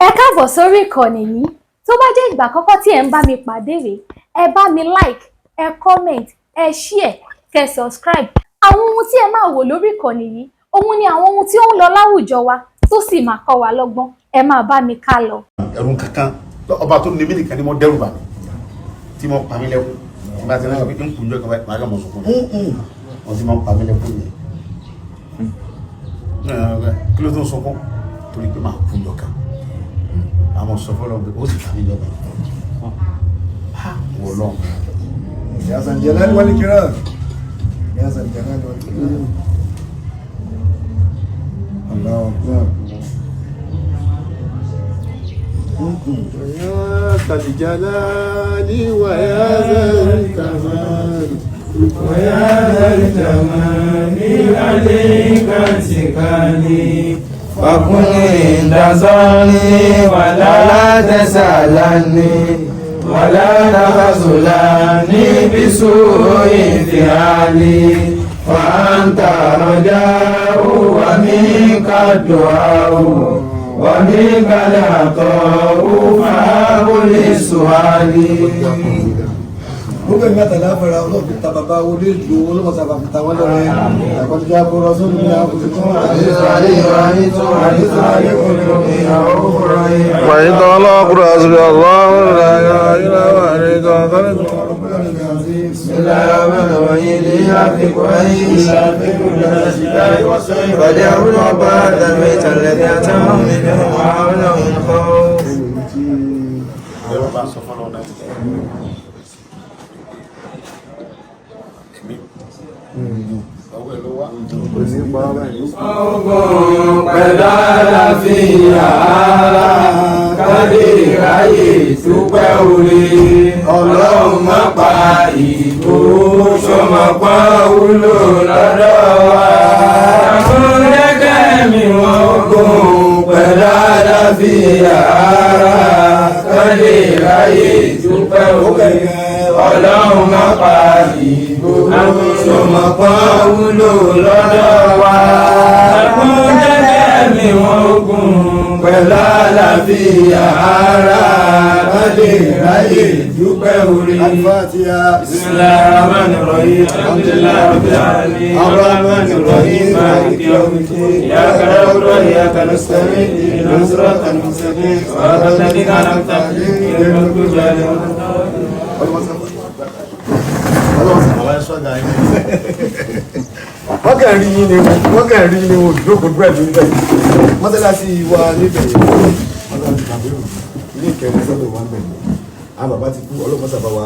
Ẹ káàbọ̀ sórí ìkànnì yìí. Tó bá jẹ́ ìgbà àkọ́kọ́ tí ẹ̀ ń bá mi pàdé rèé, ẹ bá mi like, ẹ comment, ẹ share, kẹ́ subscribe. Àwọn ohun tí ẹ máa wò lórí ìkànnì yìí, òun ni àwọn ohun tí ó ń lọ láwùjọ wa tó sì máa kọ́ wa lọ́gbọ́n. Ẹ máa bá mi ká lọ. Ẹ̀rù kankan, ọba tó ní mí nìkan ni mo dẹ́rù bà mí tí mo pa mí lẹ́kún. Tí bá ti náà pé ń kùn jọ kan báyìí, màá kà mọ̀ sọ̀kún wọ́n ti máa ń pa mí lẹ́kún yẹn. Kí ló tó ń sunkún? Torí pé màá kú jọ kan. Àwọn sọ fọlọ́ pé ó sì pa mí jọ kan wọ̀ lọ́n. يا ذا الجلال والإكرام، يا ذا الجلال والإكرام، الله أكبر. يا ذا الجلال ويا ذا الكمال ويا ذا الجمال، عليك اتكالي، فكن عند ظني ولا تسألني ولا تخذلني بسوء فعالي، فأنت رجاء ومنك الدعاء ومنك العطاء، فهب لي سؤالي. Gbogbo ẹ̀mí àtàláfẹ́ra ọlọ́run fi ta bàbá wọlé ìlú olómọ̀sáfà, fi ta wọ́n lọ́rẹ́ àkọsílẹ̀ àbúrò sórí ní àkọsílẹ̀. عزيز عليه وعنيتم حريص عليكم بالمؤمنين رؤوف رحيم. وإن الله حسبي الله، لا إله إلا هو عليه توكلت. بسم الله الرحمن الرحيم. لإيلاف قريش، فليعبدوا رب هذا البيت الذي أطعمهم من جوع وآمنهم من خوف. Ẹ̀rọ bá sọ fọlọ́ náà, èmi ọwọ́ ẹ̀ ló wá. Ogun pẹ̀lú àlàáfíà ara, káde ráyè dúpẹ́ oore. Ọlọ́run má pa ìbò sọmọpá wúlò lọ́dọ̀ wa. Àmúlẹ́kẹ́ mi wọ́n ogun pẹ̀lú àlàáfíà ara, káde ráyè dúpẹ́ oore. Ọlọ́run má pa ìbò sọmọpá wúlò lọ́dọ̀ wa. Àmúlẹ́kẹ́ mi wọ́n ogun pẹ̀lú àlàáfíà ara, káde ráyè dúpẹ́ oore. Al-Fatiha. بسم الله الرحمن الرحيم. الحمد لله رب العالمين، الرحمن الرحيم، مالك يوم الدين، إياك نعبد وإياك نستعين، اهدنا الصراط المستقيم، صراط الذين أنعمت عليهم، غير المغضوب عليهم ولا الضالين. Bàbá ẹ sọ́gà yín. Wọ́n kàn rí yín ni, wọ́n kàn rí yín ni, wọ́n jókòó pẹ̀lú níbẹ̀. Mọ́sálásí wa níbẹ̀ yẹn, mọ́sálásí kàbírù ilé ìkẹrin sọ́dọ̀ wa ń bẹ̀ yẹn. Àwọn bàbá ti kú, ọlọ́mọ sábà wa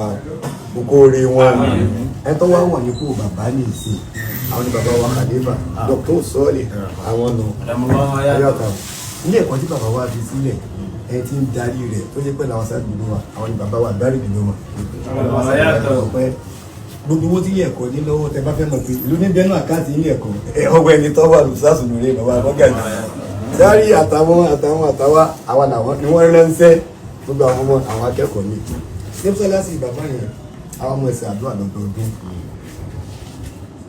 kókó rí wọn. Ẹ tó wá wà nípò bàbá ní ìsìn, àwọn ni bàbá wa Khalifa Dr. Sọ́ọ̀lì, àwọn nù ayọ́ta. Ilé ẹ̀kọ́ tí bàbá wa fi sílẹ̀, ẹ ti ń darí rẹ̀ tó jẹ́ pẹ̀lú àwọn sáà gbogbo wa, àwọn ni bàbá wa darí ìlú wọn. Ọpẹ́ gbogbo owó tí ilé ẹ̀kọ́ ní lọ́wọ́, tẹ bá fẹ́ mọ̀ pé ìlú ní bẹ́ẹ̀ náà àkáǹtì ilé ẹ̀kọ́ ẹ ọgbẹ́ ẹni tó wà lùsàsù lórí bàbá akọ́gàjì sáré àtàwọn àtàwọn àtàwà àwọn làwọn ni wọ́n ránṣẹ́ gbogbo àwọn ọmọ àwọn akẹ́kọ̀ọ́ ní sẹ́fúsálásì bàbá yẹn. Àwọn ọmọ ẹ̀sìn àdúrà lọ́dọọdún,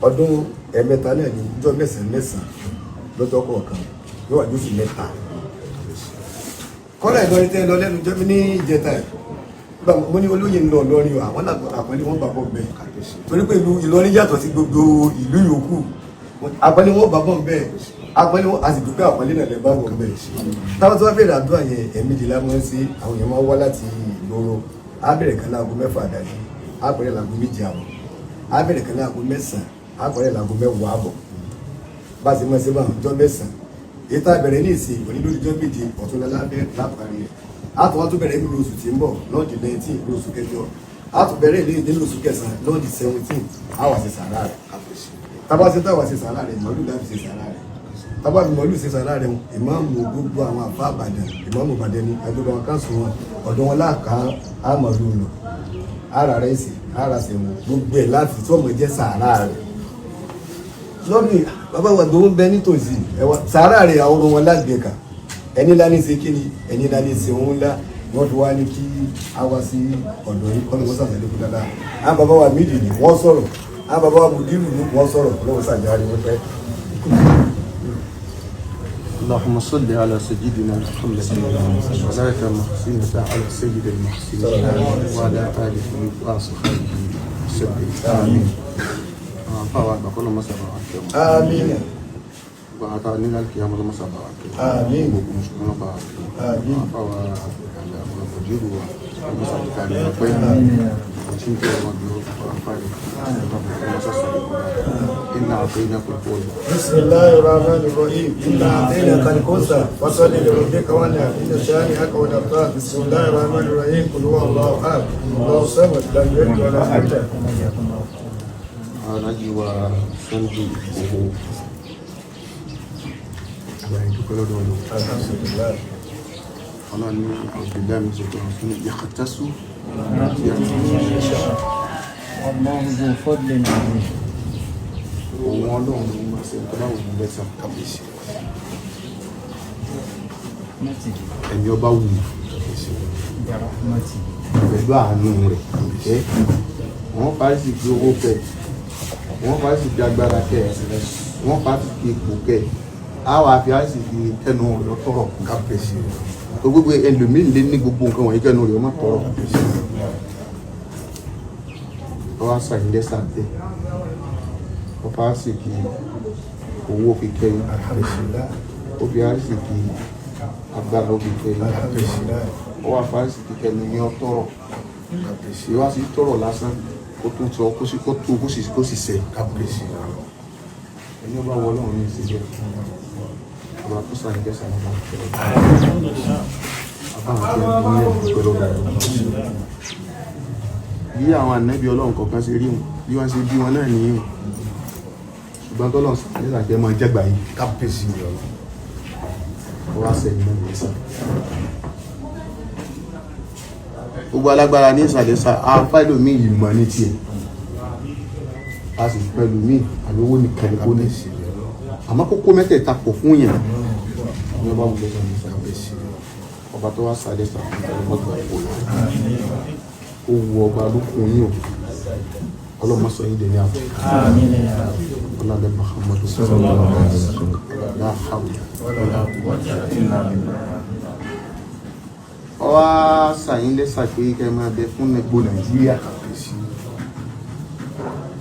ọdún ẹ̀mẹ́ta náà ní ọjọ́ mẹ́sàn-án mẹ́sàn-án lọ́jọ́ kọ̀ọ̀kan, yóò wà lóṣù mẹ́ta. Kọ́lá Ìlọrin tẹ́ lọ lẹ́nu jẹ́ mi ní ìjẹta ẹ̀ nígbà mo ní olóyè ń lọ Ìlọrin o, àwọn àpẹẹlẹ wọn bá bọ̀ bẹ́ẹ̀, torí pé ìlú Ìlọrin yàtọ̀ sí gbogbo ìlú yòókù. Àpẹẹlẹ wọn bá bọ̀ bẹ́ẹ̀, àpẹẹlẹ wọn, a sì dúpẹ́ àpẹẹlẹ náà lẹ́ bá bọ̀ bẹ́ẹ̀. Táwọn tó bá bẹ̀rẹ̀ àdúrà yẹn, ẹ̀ẹ̀mejì la máa ń ṣe. Àwọn èèyàn máa ń wá láti ìgboro. Á bẹ̀rẹ̀ kan láago 6 àdájí, á bẹ̀rẹ̀ láago 7 àbọ̀, á bẹ̀rẹ̀ kan láago 9, á bẹ̀rẹ̀ láago 10 àbọ̀. Bá a ṣe máa ṣe bá ọjọ́ 9 èyí tá a bẹ̀rẹ̀ ní ìsìn òní lórí ọjọ́ 7 ọ̀tún lábẹ́ láparí rẹ̀. Á tún wá tún bẹ̀rẹ̀ nínú oṣù tí ń bọ̀ lọ́ọ̀dì 19 ní oṣù kẹjọ. Á tún bẹ̀rẹ̀ ilé nínú oṣù kẹsàn-án lọ́ọ̀dì 17. Á wà ṣe sàrà rẹ̀. Tábà ṣe táwà ṣe sàrà rẹ̀, màálù láti ṣe sàrà rẹ̀. Tábà fi màálù ṣe sàrà rẹ̀, ìmáàmù gbogbo àwọn àfa Ìbàdàn, ìmáàmù Ìbàdàn ni àgbẹ̀bọ̀ àwọn káńsù wọn, ọ̀dọ̀ wọn láàká àmọ̀lù lọ ara rẹ̀ sì ara sì wọn gbogbo ẹ̀ láti tí ọmọ jẹ́ sàrà rẹ̀ lọ́dún. Bàbá wa gbowó ń bẹ nítòsí ẹwà sàárà rẹ̀, àwọn ọmọ wọn lágbèéká ẹni ńlá ní ṣe kí ni, ẹni ńlá ní ṣe òun ńlá. Wọ́n fi wá ní kí a wá sí ọ̀dọ̀ yìí kọ́ni wọ́n sàṣẹ̀ lókun dáadáa. Àwọn bàbá wa méjì ni wọ́n sọ̀rọ̀, àwọn bàbá wa mùdírù ni wọ́n sọ̀rọ̀, ọlọ́wọ́ sàjáre wọ́n pẹ́. اللهم صل على سيدنا محمد وصلاة محسنة على سيد المحسنين وعلى آله وأصحابه وسلم آمين. Àwọn àgbà kọ́ ló mọ́ sábà wà kẹ́wọ̀n. Àmín. Gbogbo àwọn táwa nílẹ̀ kí á mọ́ ló mọ́ sábà wà kẹ́wọ̀n. Àmín. Gbogbo mùsùlùmí ló bá wà kẹ́wọ̀n. Àmín. Àwọn afáwa àgbàjúrò wa ló mọ́ sábà kẹ́wọ̀n. Pẹ́ tí ń tẹ́ ọmọ bí ó fà iná àti iná kò lọ. بسم الله الرحمن الرحيم إنا أعطيناك الكوثر فصل لربك وانحر إن شانئك هو الأبتر بسم الله الرحمن الرحيم قل هو الله أحد الله الصمد لم يلد ولم يولد. Alájí wa Sunday Igboho, àgbà ìdúpẹ́ lọ́dọ̀ ọ̀nà. Alhamdulillah. Ọlọ́run ní ọ̀gbìnlá mi ṣètò ọ̀sán ìyàkàtàsù. والله ذو فضل عظيم. Òun ọlọ́run ló máa ṣe nǹkan báwo ní lẹ́sà Kábíyèsí. رحمته. Ẹni ọba wù ú برحمته. Pẹ̀lú àánú rẹ̀ ẹ́ wọ́n parí sí fi owó kẹ, wọ́n parí sí fi agbára kẹ, wọ́n parí sí fi ipò kẹ, á wà fi á sì fi kẹnu rẹ̀ tọrọ. Kábíyèsí. Tó gbogbo ẹlòmíì lé ní gbogbo nǹkan wọ̀nyí kẹnu rẹ̀ ọmọ tọrọ. Wọ́n á sàyìn lẹ́sà tẹ̀, wọ́n parí sí fi owó fi kẹ́yìn, Alhamdulillah. ó fi á sì fi agbára ó fi kẹ́yìn, Alhamdulillah. ó wà parí sí fi kẹnu yẹn tọrọ. Kábíyèsí. Ìwá sí tọrọ lásán kó tó sọ kó sì kó tó kó sì sẹ. Kábíyèsí. Ẹni ọba wọ Ọlọ́run ní ìsìnkú ọba tó sàn jẹ sàn ọba àbáwọn tí a bí ní ẹbí pẹ̀lú ọba bí àwọn ànábì Ọlọ́run kọ̀ọ̀kan ṣe rí wọn bí wọ́n ṣe bí wọn náà nìyí wọn, ṣùgbọ́n tọ́lọ́run sàn nígbà jẹ́ máa jẹ́gbà yìí. Kábíyèsí. Ó wá sẹ́yìn náà ní sàn gbogbo alágbára ní ìsàlẹ̀ sà àfáìlòmí ìmọ̀ ní tiẹ̀, a sì pẹ̀lú mí àlówó nìkan ní kó ní, àmọ́ kókó mẹ́tẹ̀ẹ̀ta pọ̀ fún yẹn ní ọba wùlé sọ ní sàbẹ̀sì ọba tó wá sàlẹ̀ sà ọmọgbà kò lọ ó wu ọba lókun yín o, ọlọ́mọ sọ yín dẹ̀ ní àbọ̀. آمين يا رب. Ọlọ́dẹ Muhammadu sallallahu alaihi wasallam, la hawla ولا قوة إلا بالله. Ọwá sàyín lẹ́sà pé kẹ́ máa bẹ fún gbogbo Nàìjíríà,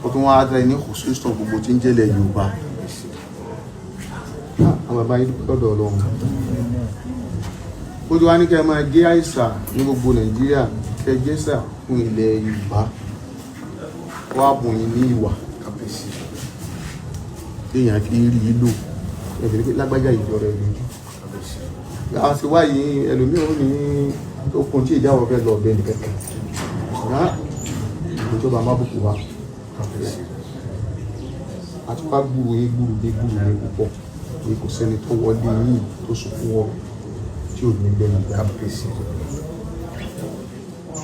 ó tún wá dá ní kòsíṣàn gbogbo tí ń jẹ́lẹ̀ Yorùbá. Àwọn bàbá yìí dúpẹ́ lọ́dọ̀ Ọlọ́run, ó ti wá ní kẹ́ máa jẹ́ àìsà ní gbogbo Nàìjíríà, kẹ́ jẹ́sà fún ilẹ̀ Yorùbá, wá bùn yín ní ìwà Kábíyèsí. Téèyàn fi rí i lò ẹ̀fẹ̀ ní pé lágbájá ìjọra ẹ̀ lójú. Kábíyèsí. Àwọn ti wá yìí ẹlòmíràn ní okun tí ìjáwọ̀ fẹ́ lọ ọ̀bẹ nìkan kan ṣùgbọ́n ìjọba má bùkù wa. Kábíyèsí. Àti wá gbúrò yín, gbúrò yín, gbúrò yín púpọ̀ pé kò sẹ́ni tó wọlé yín tó sunkún wọ tí ò ní gbẹ́nu gbà. Kábíyèsí.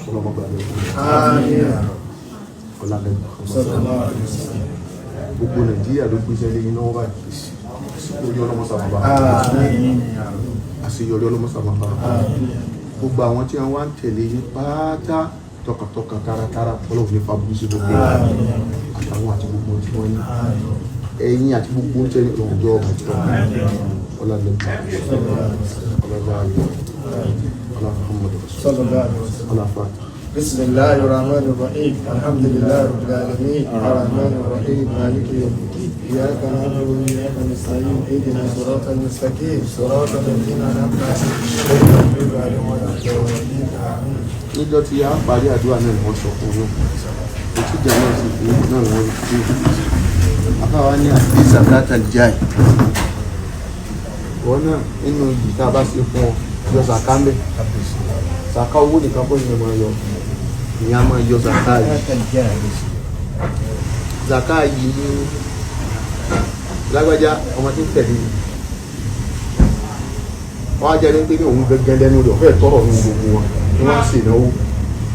Ọlọ́mọ gbàgbé. Àmín. Ọlọ́lẹ́nu Sallallahu alaihi wasallam. Gbogbo Nàìjíríà ló gbéṣẹ́ lé yín lọ́wọ́ báyìí. Orí ọlọ́mọ sábà bá آمين يا رب. àṣeyọrí, ọlọ́mọ sábà bá gbogbo àwọn tí wọ́n wá ń tẹ̀lé yín pátá tọkàntọkàn taratara. Ọlọ́run ní faburú sí gbogbo àtàwọn àti gbogbo tí wọ́n ní ẹ̀yìn àti gbogbo ń tẹ̀lé ọjọ́ ọlọ́lẹ́nu ọlọ́lá ọlá Muhammadu Sallallahu alaihi wasallam. ọlá fata. بسم الله الرحمن الرحيم الحمد لله رب العالمين الرحمن الرحيم مالك يوم الدين إياك نعبد وإياك نستعين اهدنا الصراط المستقيم صراط الذين أنعمت عليهم غير المغضوب عليهم ولا الضالين آمين. Níjọ́ tí a parí àdúrà náà ni wọ́n sọ fún yín òtí ìjà náà sì fún yín náà ni wọ́n fi fún yín afáwa ní àti zakata jai wọn náà nínú iyì tá a bá ṣe fún ọ, yọ sàká ń bẹ. Sàká owó nìkan kọ́ ìyẹn máa yọ, ìyẹn á máa yọ sàká yìí. Sàká yìí ní lágbájá ọmọ tí ń tẹ̀lé mi, wọ́n á jẹ́ ní pé ní òun gẹ́gẹ́ lẹ́nu rẹ̀ ọ̀fẹ́ tọrọ ní gbogbo wọn ni wọ́n á sì náwó.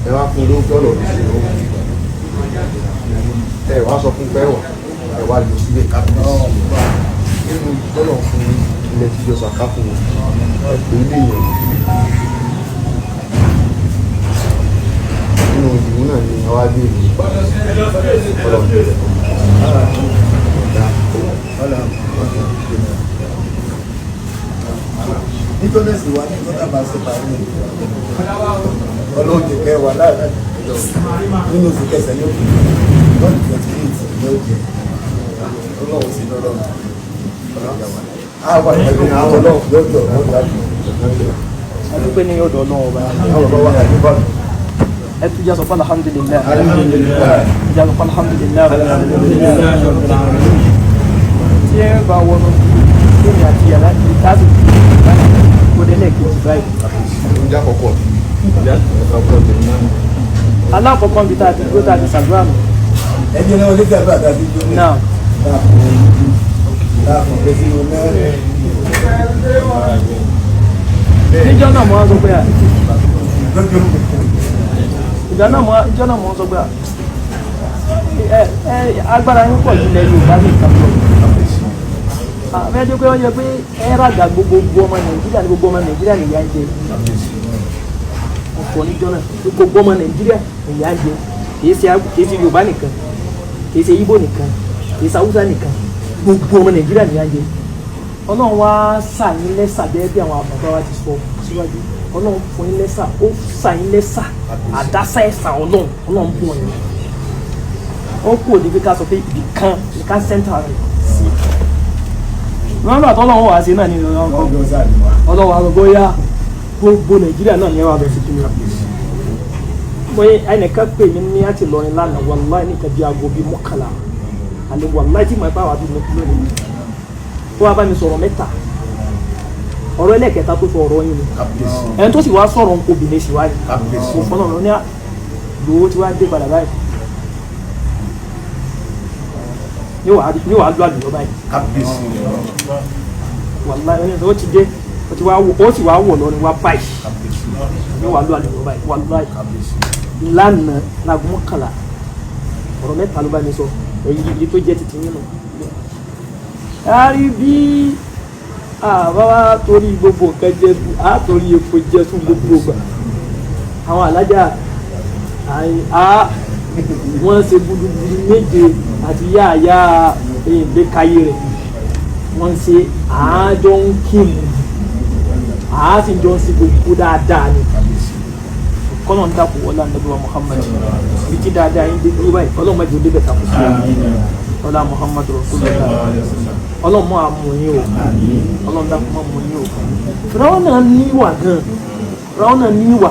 Ẹ wá fún lóúnjẹ ọ̀lọ́ ní sí náwó, ẹ wá sọ fún pẹ́wà, ẹ wá lọ sílé nínú ìtọ́lọ̀ fún ilẹ̀ tí yọ sàká fún wọn, ẹ pè é léèyàn nínú ìlú náà ni àwa bí ìlú pa ọlọ́run ọ̀dà. Jọ́nẹ́sì wà ní ìjọba bá ṣe parí ọlọ́run jẹ́ kẹ́ wà láàrin nínú oṣù kẹsàn-án yóò kú lọ́dún 28 ní ó jẹ ọlọ́run sí lọ́rọ̀ àwọn pẹ̀lú ọlọ́run lọ́dọ̀ ọlọ́run. Adúpẹ́ ní ọ̀dọ̀ Ọlọ́run ọba. Àwọn bàbá wa àti bàbá. Ẹ tún jásọ fún alhamdulilayi. Jásọ fún alhamdulilayi. Tí ẹ bá wọnú kéèmì àti yàrá ti táàbù kó délẹ̀ kejì báyìí. Oúnjẹ àkọ́kọ́. Alákọ̀ọ́kọ́ níbi tá a ti dúró tá a ti ṣàdúrà nù. Ẹ jẹ́ náà létí àdúrà tá a ti jó ní. Náà. Láàfin pé sínú mẹ́rin. Níjọ́ náà mo wá sọ pé à. Ìjọ náà mo ìjọ náà mo sọ pé à. Ẹ ẹ agbára yín pọ̀ jù lẹ Yorùbá nìkan lọ. Àfẹ́jọ́ pé wọ́n yẹ pé ẹ ràgà gbogbo ọmọ Nàìjíríà ní gbogbo ọmọ Nàìjíríà nìyà ń jẹ. Ọ̀pọ̀ níjọ́ náà gbogbo ọmọ Nàìjíríà nìyà ń jẹ. Kìí ṣe Yorùbá nìkan, kìí ṣe Ìgbò nìkan, kìí ṣe Haúsá nìkan, gbogbo ọmọ Nàìjíríà nìyà ń jẹ. Ọlọ́run wá ṣà yín lẹ́sà bẹ́ẹ̀ bí àwọn bàbá wa ti sọ síwájú. Ọlọ́run fún yín lẹ́sà, ó ṣà yín lẹ́sà, àdásá ẹ̀sà Ọlọ́run, Ọlọ́run bùn yín. Ó kù òní pé ká sọ pé ibì kan ní ká sẹ́ńtà rẹ̀ sí. Nọ́mbà tọ́lọ́run wà sí náà ní Ọlọ́run wa bóyá gbogbo Nàìjíríà náà ní ẹ wà lọ sí kí ni. Bóyá ẹnìkan pè mí ní àti Ìlọrin lánàá, wàláì nìkan bí aago bíi 11. Àlè wàláì tí màá bá wà bí lónìí. Tó wá bá mi sọ̀rọ̀ mẹ́ta. Ọ̀rọ̀ ẹlẹ́kẹta tó sọ ọ̀rọ̀ yín ni. Ẹni tó sì wá sọ̀rọ̀ obìnrin sì wá ní. Mo fọ́nà lọ ní lówó tí wá dé padà báyìí. Ní wàá lọ àlùyọ báyìí. Wàláì ẹni tó ti dé, ó sì wá wọ̀ lọ ni wá báyìí. Ní wàá lọ àlùyọ báyìí. Wàláì lánàá láago 11 ọ̀rọ̀ mẹ́ta ló bá mi sọ. Èyí tó jẹ́ titi yín nù. A rí bí àbáwá torí gbogbo nǹkan jẹ á torí epo jẹ fún gbogbo ìgbà. Àwọn alájà wọ́n ṣe gudugudu méje àti yáàyá ìgbékayé rẹ̀. Wọ́n ṣe àájọ ń kírun, àá sì jọ ń ṣe gbogbo dáadáa ni. Kọ́nà ń dàpọ̀ wọlé ànábì wa Muhammad. Bí ti dáadáa yín dé dúró báyìí, Ọlọ́run má jẹ́ ó débẹ̀ takò sí i. Ọlá Muhammad Rasulullah. Ọlọ́run máa mú yín o. Ọlọ́run dákun máa mú yín o. Fìràwọ́nà níwà gan. Fìràwọ́nà níwà.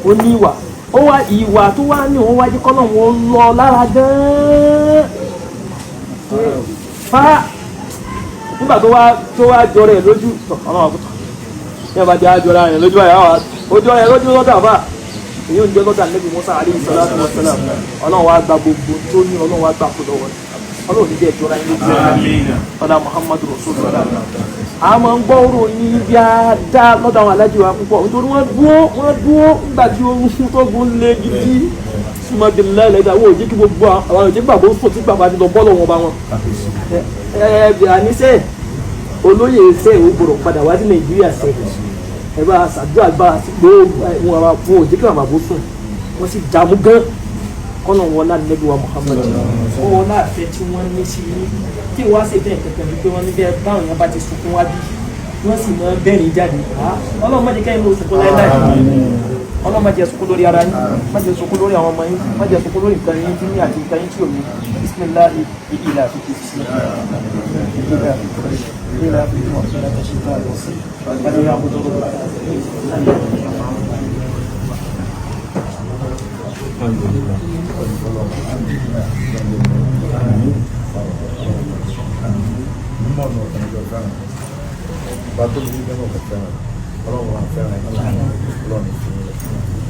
Ó níwà. Ó wá ìwà tó wá ní òun wájú kọ́nà wọn lọ lára gan. Fa nígbà tó wá jọrọ ẹ̀ lójú ọlọ́run àkútọ̀. Ní ọba jẹ́ àjọra rẹ̀ lójú àyà wa. Ó jọrọ ẹ̀ lójú lọ́dọ̀ àbá. Èyí ò ń jẹ́ lọ́dọ̀ Ànábì Mùsá alayhi salatu wa salam. Ọlọ́run wá gba gbogbo tó ní Ọlọ́run wá gbà kó lọ́wọ́ rẹ̀. Ọlọ́run ní jẹ́ ìjọra yín lójú ẹ̀. Ọlá Muhammadu Rasulullah. A máa ń gbọ́ ọ̀rọ̀ yín bí a dá lọ́dọ̀ àwọn alájì wa púpọ̀ nítorí wọ́n dúró nígbà tí oorun tó gun lé gidi. Súnmọ́ bí lẹ́lẹ́dà wọ́n ò jẹ́ kí gbogbo àwọn òjẹ́ gbàgbọ́ sùn tí bàbá ti lọ bọ́ lọ́wọ́ bá wọn. Àníṣe olóyè ṣe ò gbọ́dọ̀ padà wá sí Nàìjíríà ṣe. Ẹ bá ṣàdúrà bá gbogbo wọn ò jẹ́ kí bàbá bó sùn. Wọ́n sì dààmú gan. Kọ́nà wọn lá Ànábì wa Muhammad. Wọ́n wọn láàfẹ́ tí wọ́n ní sí yín. Tí wọ́n á ṣe bẹ́ẹ̀ kankan wípé wọ́n ní bẹ́ẹ̀ báwọn yẹn bá ti sunkún wá bí. Wọ́n sì máa bẹ́ẹ̀rin jáde. Ọlọ́run má jẹ́ kẹ́yìn ló sunkún láéláé. Ọlọ́run má jẹ́ sunkún lórí ara yín. Má jẹ́ sunkún lórí àwọn ọmọ yín. Má jẹ́ sunkún lórí nǹkan yín tí ní àti nǹkan yín tí ò ní. Bismillahi ìlà fi sí. Ìlà fi sí.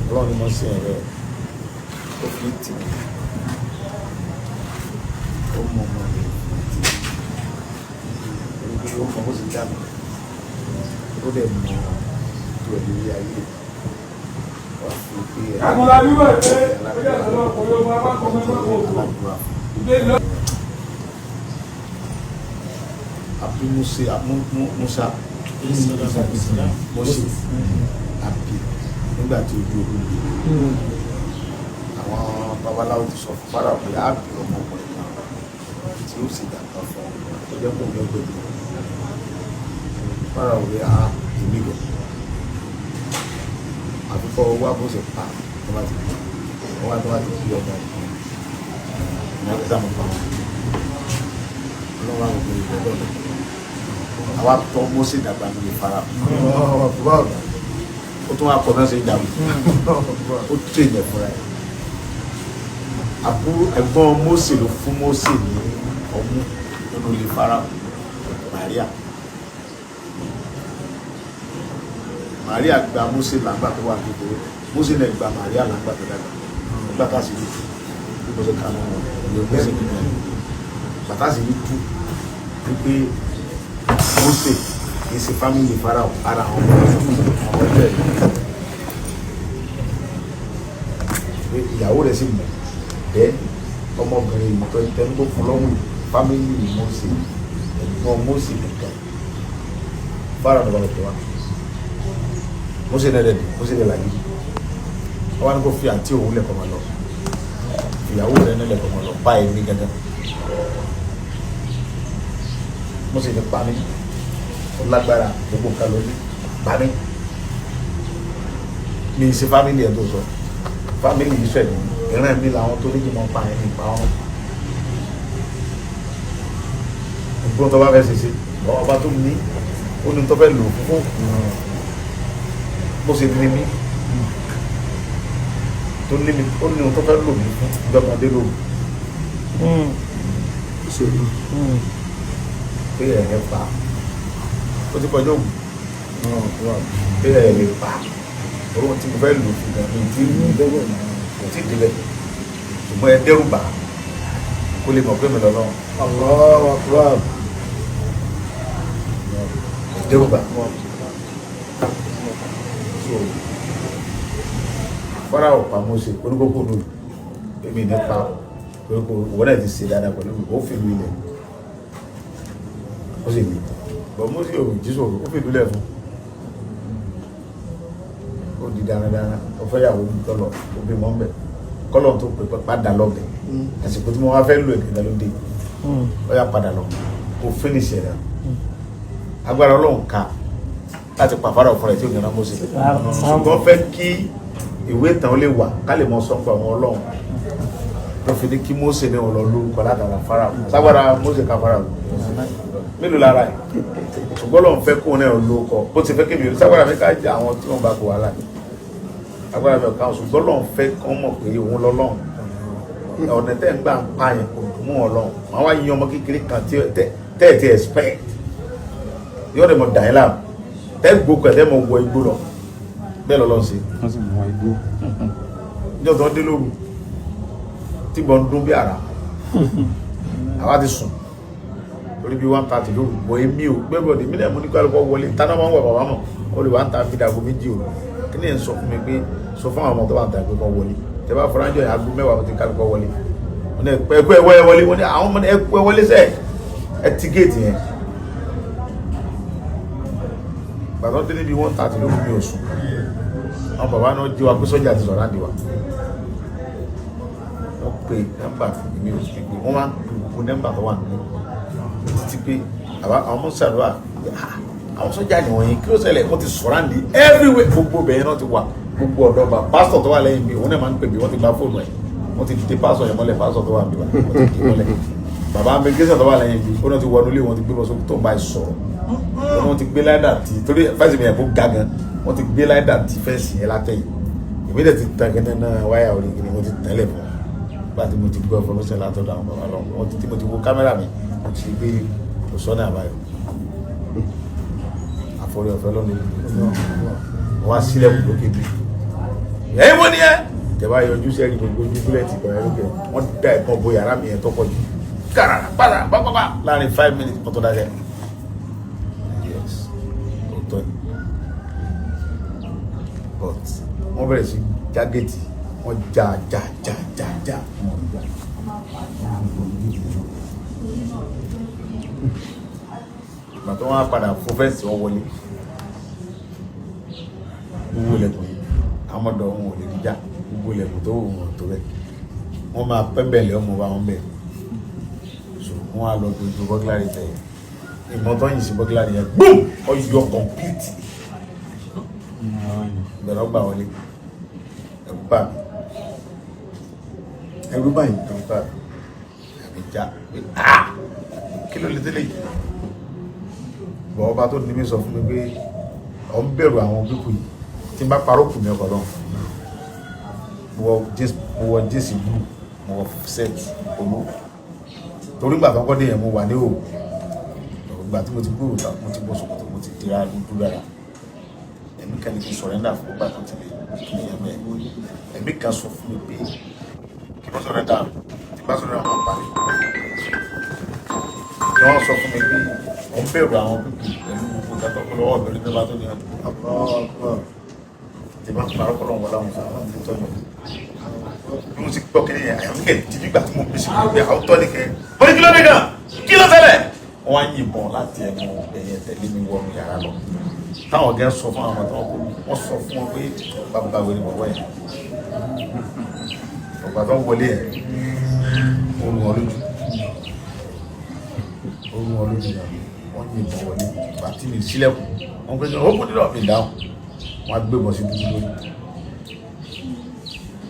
Ọlọ́run ni mo ṣe ẹ̀rẹ́ ó fi tì mí ó mọ ọmọ rẹ̀ fi tì mí ó mọ bó ṣe dá mi ó dẹ̀ mọ tó ẹ̀ lórí ayé wà fún pé ẹ̀ àbí Musa Mose àbí nígbà tí ojú ogun lè àwọn babaláwo ti sọ fún Fáráò pé á bí ọmọkùnrin kan tí ó sì dàgbà fún ọ tó jẹ́ kó ní ọgbẹ́ jù. Fáráò rí a èmi gẹ̀ àfikọ́ wá bó ṣe pa tó bá ti bí wọ́n tó bá ti bí ọmọ ní ọjọ́ àmọ́ pa wọn ọlọ́wọ́ àwọn obìnrin ìgbẹ́ lọ́dọ̀ àwa tọ́ Mósè dàgbà nílé Fáráò ó tún wá kọ́ náà ṣe dàgbà ó tún ìyẹn fúnra ẹ̀ àbúrò ẹ̀gbọ́n Mósè ló fún Mósè ní ọmú nínú ilé Fáráò. Maria gba Mósè lágbà tó wà kékeré, Mósè náà gba Maria lágbà tó dàgbà nígbà tá a sì rí bí mo ṣe kà lọ́wọ́ ìwé Mósè nínú ẹ̀ bàtà sì rí tú wípé Mósè kì í ṣe fámìlì Fáráò, ara àwọn ọmọ ẹgbẹ́ rẹ̀ pé ìyàwó rẹ̀ sì mọ̀ bẹ́ẹ̀ ọmọbìnrin ìmọ̀tọ́ ìtẹ́nu tó fún lọ́wọ́ fámìlì Mósè ẹ̀gbọ́n Mósè nìkan Fáráò ní balùwẹ̀ wa Mósè náà dẹ̀dẹ̀ Mósè dẹ̀ làgídí wọ́n wá ní kó fi àǹtí òun lẹ̀kọ́ máa lọ ìyàwó rẹ̀ náà lẹ̀kọ́ máa lọ bá èmi gangan Mósè ní pa mí ó lágbára gbogbo nǹkan ló ní pa mí mi ṣe fámìlì ẹ̀ tó sọ fámìlì yìí sẹ̀mí ìran mi làwọn tó ní kí n máa pa ẹ̀ nípa wọn gbogbo tó bá fẹ́ ṣe ṣe ọba tó ní ó ní tó fẹ́ lò fún bó ṣe ní mí tó ní mi ó ní tó fẹ́ lò mí fún ìjọba dé lóru pé ẹ̀ pa ó ti kọjá ògùn pé ẹ̀ lè pa owó tí mo fẹ́ lò fún gan mi tí kò tí ì débẹ̀ ṣùgbọ́n ẹ dẹ́rù bà kó lè mọ̀ pé mi lọ́lọ́run. Allahu Akbar. Ẹ dẹ́rù bà. So Fáráò pa Mósè oníkókó nù èmi nípa koríko òwò náà ti ṣe dáadáa pẹ̀lú mi ó fi lu ilẹ̀ ó sì lè bọ̀ Mósè ò jí sòrò ó fi ìlú lẹ̀ fún ó di dáradára ó fẹ́ yàwó mi tọ́lọ̀ ó bí mọ́ mbẹ́ kọ́lọ̀ tó pè padà lọ́bẹ̀ àsìkò tí mo wá fẹ́ lò èkìtà ló dé ó yà padà lọ kó finish ẹ̀ náà agbára Ọlọ́run ká láti pa Fáráò fúnra ẹ̀ tí ò ní rán Mósè ṣùgbọ́n fẹ́ kí ìwé ìtàn ó lè wà ká lè mọ sọ́npọ̀ àwọn Ọlọ́run ló fi ní kí Mósè ní ọ̀lọ́ lórúkọ látara Fáráò ságbára Mósè ká Fáráò mélòó lára ẹ̀ ṣùgbọ́n lọ́n fẹ́ kó náà lórúkọ bó ti fẹ́ kébi ságbára mi ká jẹ àwọn tí wọ́n bá kó wàhálà agbára mi ò káwọn ṣùgbọ́n lọ́n fẹ́ kán mọ̀ pé òun lọ́lọ́run ọ̀nà tẹ́ ń gbà ń pa yẹn kò dùn mú Ọlọ́run màá wá yan ọmọ kékeré kan tẹ́ ẹ̀ ti expect yóò dẹ̀ mọ̀ dàn yín láàmú tẹ́ gbókò ẹ̀ tẹ́ mọ̀ wọ igbó lọ bẹ́ẹ̀ lọ́lọ́ sí. Wọ́n sì mú wa igbó. Níjọ́ tó ń dé lóru tí gbọ́n ń dún bí àrá àwa ti sùn torí bí 1:30 lóru bọ̀ èmi ò gbẹ́bọ̀dé mi náà mo ní kálukọ́ wọlé táná máa ń wà bàbá mọ̀ ó lè wà ń ta fi dàgbò méjì o kí ni ẹ̀ ń sọ fún mi pé sọ fún àwọn ọmọ tó bá ń ta ìpè kan wọlé tẹ bá fọlá jọ aago mẹ́wàá ti kálukọ́ wọlé wọ́n ní ẹ̀kú ẹ̀ wọlé wọ́n ní àwọn ọmọ ẹ̀kú ẹ̀ wọlé sẹ́ẹ̀ ẹ̀ ti géètì yẹn gbàtọ́ dé níbi 1:30 lóru mi ò sùn àwọn bàbá náà jí wa pé sọ́jà ti sọ̀rọ̀ àdìwà wọ́n pe nọ́mbà mi ò sì pé wọ́n máa ń pe gbogbo nọ́mbà tó wà nínú títí pé àwọn ọmọ sàdúrà àwọn sọ́jà nìwọ̀nyí kí ló ṣẹlẹ̀ wọ́n ti sọ̀rọ̀ àdì everywhere gbogbo bẹ̀yẹn náà ti wà gbogbo ọ̀dọ́ bá pásítọ̀ tó wà lẹ́yìn mi òun náà máa ń pè mí wọ́n ti gba fóònù ẹ̀ wọ́n ti dé pásítọ̀ yẹn mọ́lẹ̀ pásítọ̀ tó wà níbí wọ́n ti dé mọ́lẹ̀ bàbá amẹ́gẹ́sà tó wà lẹ́yìn mi òun náà ti wọnú ilé wọn ti gbé bọ́ sókè tó ń bá ẹ sọ̀rọ̀ wọ́n ti gbé láìdà tí torí fẹ́ǹsì mi yẹn kó ga gan wọ́n ti gbé láìdà tí fẹ́ǹsì yẹn látẹ̀yìn èmi dẹ̀ ti tan kẹ́nẹ́ náà wáyà orí kìíní mo ti tẹ́lẹ̀ fún wọn nígbà tí mo ti gbọ́ information látọ̀dọ̀ àwọn bàbá lọ wọ́n ti tí mo ti wo kámẹ́rà mi mo ti gbé kò sọ́nà àbáyọ àforí ọ̀fẹ́ lọ́nà ìlú wọ́n á sílẹ̀kùn lókè bí ẹ̀yin wọ́n ní ẹ́ tẹ̀bá yọjú sẹ́rí gbogbo ojú búlẹ̀tì ìbọn yẹn lókè wọ́n da ẹ̀kan bo yàrá mi yẹn tọ́pọ̀ jù kàrà pàrà pápápá láàrin 5 minutes kó tó dákẹ́. Yes, òótọ́ ni but wọ́n bẹ̀rẹ̀ sí já géètì wọ́n já já já já já. Ìgbà tó wọ́n á padà fún fẹ́ǹsì wọn wọlé gbogbo ilẹ̀kùn yìí àwọn ọmọdé wọn ò lè rí já gbogbo ilẹ̀kùn tó wù wọn tó bẹ́ẹ̀ wọ́n máa pẹ́ bẹ̀lẹ̀ ọmọ bá wọn bẹ̀ so wọ́n á lọ gbogbo bọ́gílárì tẹ̀ Ìbọn tó ń yìn sí bọ́gílárì yẹn gbúm ọyọ kọ̀ǹpìtì ìbẹ̀rẹ̀ ọgbà wọlé. Ẹ̀rù bà mí. Ẹ̀rù báyìí. Ẹ̀rù bà mí, àmì já pé ah, kí ló lè tẹ́lẹ̀ yìí? Bọ̀ ọba tó ní mi sọ fún mi pé ọ̀ ń bẹ̀rù àwọn pípù yìí, tí n bá parọ́ kù mí ọkọ̀ lọ́hùn. Mo wọ jeans blue, mo wọ set olú, torí gbà tó kọ́ dé yẹn mo wà ní òwò. Ìgbà tí mo ti gbúrò ta, mo ti bọ́ ṣòkòtò, mo ti dira dúdú dára. Ẹ̀mí kan ní kí n sọ̀rẹ́ndà fún gbà tó ti lè kí ni ẹ̀mí ẹ̀mí kan sọ fún mi pé kí n sọ̀rẹ́ndà, tí n bá sọ̀rẹ́ndà wọn parí. Ni wọ́n sọ fún mi pé wọ́n ń bẹ̀rù àwọn pípì pẹ̀lú gbogbo nǹkan tó kọ́ lọ́wọ́ ọ̀bẹ̀rẹ̀ nígbà tó ní ọdún tí bá ń parọ́ kọ́ lọ́wọ́ láwọn sọ àwọn ti tọ́jú bí mo ti gbọ́ kí ni yẹn, àyàmú kẹ̀ di bí gbà tí mo bí sí pé àwọn tọ́ ni kẹ́ mo ní kí ló dé gan, kí ló ṣẹlẹ̀? Wọ́n á yìnbọn láti ẹnu ẹ̀yẹ tẹ̀lé mi wọnú yàrá lọ. Táwọn ọ̀gá sọ fún àwọn tó kọ́, wọ́n sọ fún wọn pé bàbá wẹ̀rẹ̀ bọ̀wọ́ yẹn ọ̀gbà tó ń wọlé yẹn, ó rú wọn lójú, ó rú wọn lójú náà. Wọ́n yìnbọn wọlé bàtí mi sílẹ̀kùn, wọ́n pẹ́ sọ ó kún nínú mi dáhùn. Wọ́n á gbé bọ̀ sí dúdú lórí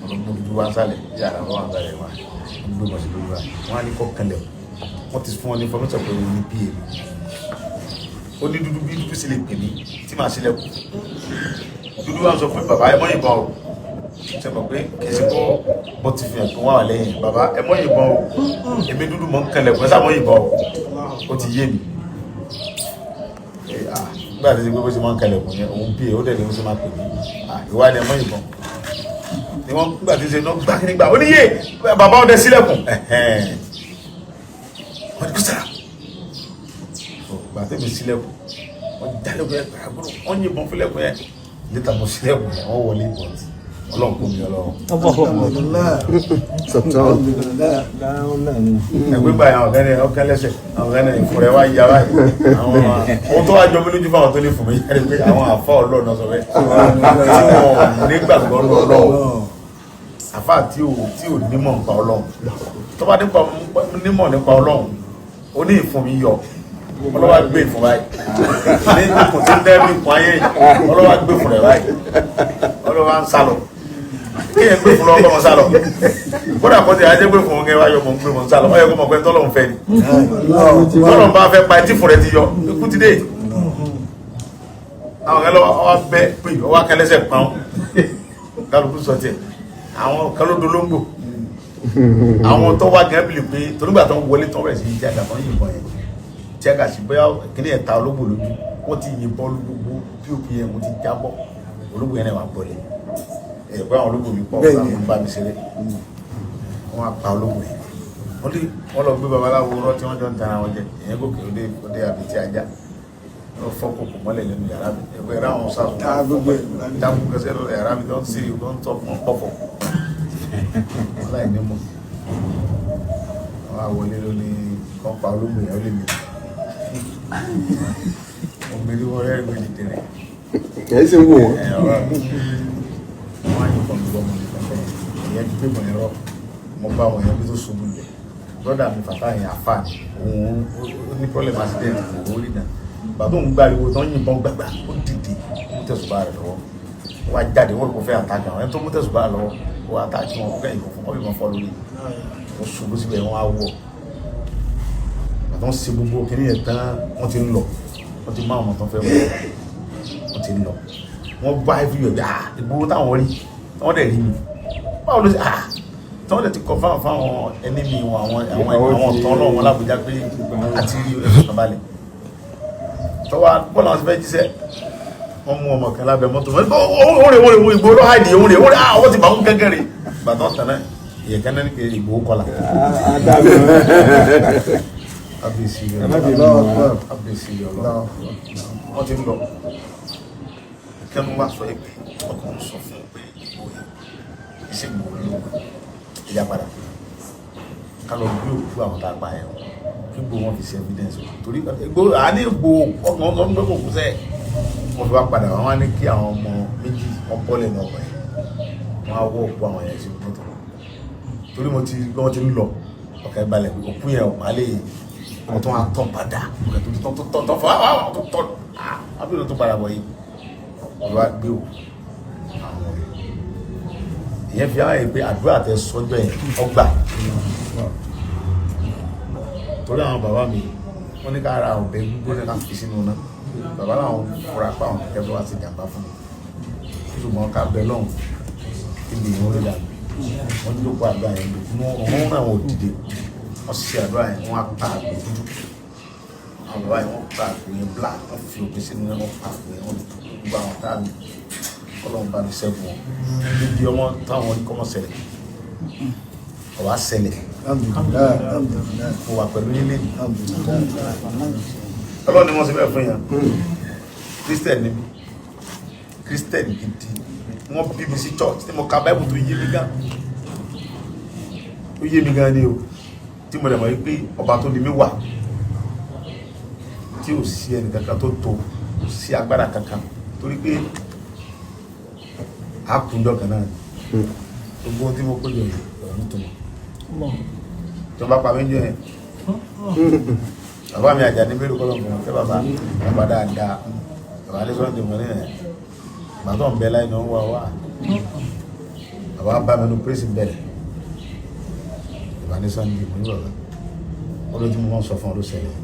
ọlọ́gbọ́n dúdú wá sálẹ̀, yàrá wá sálẹ̀ wá, wọ́n gbé bọ̀ sí dúdú wá. Wọ́n á ní kọ́ kanlẹ̀, wọ́n ti fún wọn ní information pé òun ní pa mi, ó ní dúdú bí dúdú sì lè pè mí tí màá sílẹ̀kùn. Dúdú wá sọ fún bàbá, ẹ mọ́ yìnbọn o, ṣe mọ̀ pé kì í ṣe kó bó ti fi hàn pé wọ́n wà lẹ́yìn bàbá, ẹ mọ́ yìnbọn o, èmi dúdú mọ́ ń kanlẹ̀kùn, ẹ sá mọ́ yìnbọn o, ó ti yé mi. Nígbà tí gbogbo ṣe máa ń kalẹ̀kùn yẹn, òun bí ó dẹ̀ ní ó ṣe máa pè mí ìwádìí ẹ̀mọ́ ìbọn ni wọ́n. Nígbà tí ṣe náà gbá nígbà ó níyè bàbá ọdẹ sílẹ̀kùn, wọ́n ní kó sára gbà tẹ̀mí sílẹ̀kùn, wọ́n jálẹ̀kùn yẹn gbàgbọ́n, wọ́n yìnbọn fílẹ̀kùn yẹn níta, mo sílẹ̀kùn yẹn, wọ́n wọlé ìbọn tí Ọlọ́run kò mí Ọlọ́run. Ẹgbẹ́ gbà yẹn ọ̀gá ni ọ̀gá lẹ́sẹ̀ ọ̀gá ni ìfún rẹ̀ wá yá báyìí. Àwọn ohun tó wá jọ mí lójú fáwọn tó ní fún mi yára pé àwọn àfa Ọlọ́run náà sọ bẹ́ẹ̀ tí wọn nígbàgbọ́ lọ́wọ́ àfa tí ò nímọ̀ nípa Ọlọ́run, tó bá nímọ̀ nípa Ọlọ́run ó ní ìfún mi yọ, ọlọ́wà gbé ìfún báyìí ní ikùn tí ń dẹ́rù ikùn ayé yìí, ọlọ́wà gbé ìfún rẹ̀ báyìí, ọlọ́wà ń sálọ kéèyàn gbé fún lọ́wọ́ kọ́ mọ sálọ, kódà kó ti ajé gbé fún oúnjẹ wáyọ mọ̀ ń gbé mọ̀ ń sálọ, ọyọ kó mọ̀ pé tọ́lọ́run fẹ́ ni, tọ́lọ́run bá fẹ́ pa etí fún rẹ ti yọ ikú ti dé. Àwọn kan lọ́wọ́ wá bẹ́ pé ọwọ́ akẹ́lẹ́sẹ̀ pọ́n kálukú sọ tiẹ̀, àwọn kan ló dolóńgbò, àwọn tó wá gẹ́gẹ́ bìlì pé torígbà tó ń wọlé tó ń bẹ̀rẹ̀ sí í jáde àwọn yìnbọn yẹn tí a kà sí bóyá kíní ẹ̀ ta ológbò lójú, wọ́n ti yìnbọn gbogbo pop yẹn, wọ́n ti jábọ́ ológbò yẹn náà wà bọ́lẹ̀ ẹ̀ pé àwọn ológbò mi pọ̀ wọ́n bá mi ṣeré, wọ́n á pa ológbò yẹn, wọ́n lé wọ́n lọ gbé babaláwo rọ́ tí wọ́n jọ ń tara wọn jẹ ìyẹn gòkè òde òde àbètí ajá wọ́n fọ́ kòkò mọ́lẹ̀ lẹ́nu yàrá mi ẹgbẹ́ rẹ̀ àwọn sàṣùn dákú kẹsẹ́ lọ yàrá mi tó ń sèrè tó ń tọ́ fún pọ̀fọ̀ wọ́n láì ní mọ̀ wọ́n á wọlé lóní kọ́ pa ológbò yẹn ó lè mi mo mẹ́rí wọ́n rẹ́rìn méjì tẹ̀lé. Ẹ̀ sì ń wò wọ́n. Wọ́n á yìnbọn mi lọ́mọ ní pẹ́pẹ́ ìyẹn gbé mọ̀ ẹ̀rọ mo bá wọn yẹn bí tó ṣubú lẹ̀ brọ́dà mi fàtà yẹn àfà ni òun ó ní problem accident kò ó rí náà bàbá òun gbariwo tó ń yìnbọn gbàgbà ó dìde ó mú tẹ̀sùbá rẹ̀ lọ́wọ́ ó wá jáde wọ́n kò fẹ́ àtàkì àwọn ẹni tó mú tẹ̀sùbá rẹ̀ lọ́wọ́ ó wá àtàkì wọn kó kẹ́yìn fún wọn bí wọn fọ́ lórí ó ṣubú síbẹ̀ wọ́n á wọ̀ bàtà wọn ṣe gbogbo kínní yẹn tán wọ́n ti ń lọ wọ́n ti má àwọn tó fẹ́ wọ̀ wọ́n ti ń lọ wọ́n bá everywhere bí ah ìgboro táwọn rí wọ́n dẹ̀ rí mi báwo ló ṣe ah tí wọ́n dẹ̀ ti confirm fáwọn enemy wọn àwọn àwọn ọ̀tọ́ ọlọ́run wọn l'Ábùjá pé àti rí ẹ̀fọ́ kan balẹ̀ tọ́wọ́ bọ́ọ̀lù àwọn ti fẹ́ jíṣẹ́ wọ́n mú ọmọ kan lábẹ́ mọ́tò wọn ó rè wọ́n rè wọ́n Ìgbòho ló hàìdì òun rè wọ́n rè ah wọ́n ti bá wọn gẹ́gẹ́ rè gbàtọ́ tán náà ìyẹn kan náà ní Ìgbòho kọlà. Wọ́n ti ń lọ kẹ́nu wá sọ pé ọkàn ń sọ fún pé Ìgbòho yẹn iṣẹ́ Ìgbòho ló wà ìyá padà ká lọ gbé òkú àwọn tá a pa yẹn kí Ìgbòho wọn fi ṣe evidence torí Ìgbòho àní Ìgbòho ọkàn sọ pé kò kú sẹ́ẹ̀ wọ́n fi wá padà wọ́n á ní kí àwọn ọmọ méjì wọ́n bọ́lẹ̀ náà wọ̀ yẹn wọ́n á wọ́ òkú àwọn yẹn sí mọ́tò torí mo ti wọ́n ti ń lọ ọkàn balẹ̀ pé òkú yẹn ò má lè Wọ́n tún wá tán padà, wọ́n tún tán tán tán fún wa, wọ́n tún tán abúlé tó padà bọ̀ yìí. Wọ́n wá gbé o àwọn ọ̀rẹ́ ìyẹn fi hàn yìí pé àdúrà tẹ sọ́jọ́ yẹn ọgbà. Torí àwọn bàbá mi, wọ́n ní ká ra ọ̀bẹ gbígbóná ká fi sínú náà. Bàbá làwọn fura pa àwọn kẹ̀kẹ́ wá sí jàǹbá fún mi, ṣùgbọ́n ká bẹ lọ́hùn ibi ìwọ́n ló dàbí wọ́n ní lóko àdúrà yẹn lò fún ọ̀hún náà. Wọ́n dìde, wọ́n ṣe àdúrà yẹn, wọ́n á pa àgbò dúdú. Àwọn bàbá yẹn, wọ́n pa àgbò yẹn black, wọ́n fi òpin sínú yẹn, wọ́n pa àgbò yẹn, wọ́n gbogbo àwọn tá a mi kọ́lọ́n bá mi ṣẹ́gun wọn níbi ọmọ táwọn ní kọ́mọ ṣẹlẹ̀ ọ̀wá ṣẹlẹ̀. Mo wà pẹ̀lú yín lẹ́nu. Ọlọ́run ni wọ́n ṣe bẹ́ẹ̀ fún yẹn. Christian ni mi, Christian gidi. Wọ́n bí mi sí church tí mo ka Bible tó yé mi gan, tó yé mi gan ni o, tí mo dẹ̀ mọ̀ wípé ọba tó ní mi wà, tí ò sí ẹnì kankan tó tó, kò sí agbára kankan, torí pé a kún dọ́kan náà ni. Gbogbo ohun tí mo kó jọ yìí ọ̀hún tó mọ̀ tí wọ́n bá pa mí jọ yẹn, bàbá mi Àjàní mélòó kọ́ ló ń fọwọ́n tẹ́ bàbá, bàbá dáadáa, bàbá alẹ́ sọ́ọ́ dìbò ní ẹ̀ gbàtọ́ ń bẹ láyé náà ń wá wá. Bàbá bá mi nu pírẹ́sì bẹ̀rẹ̀ bàbá ní sọ́ọ́ dìbò ní bàbá ọdún tí mo máa ń sọ fún ọ ló ṣẹlẹ̀.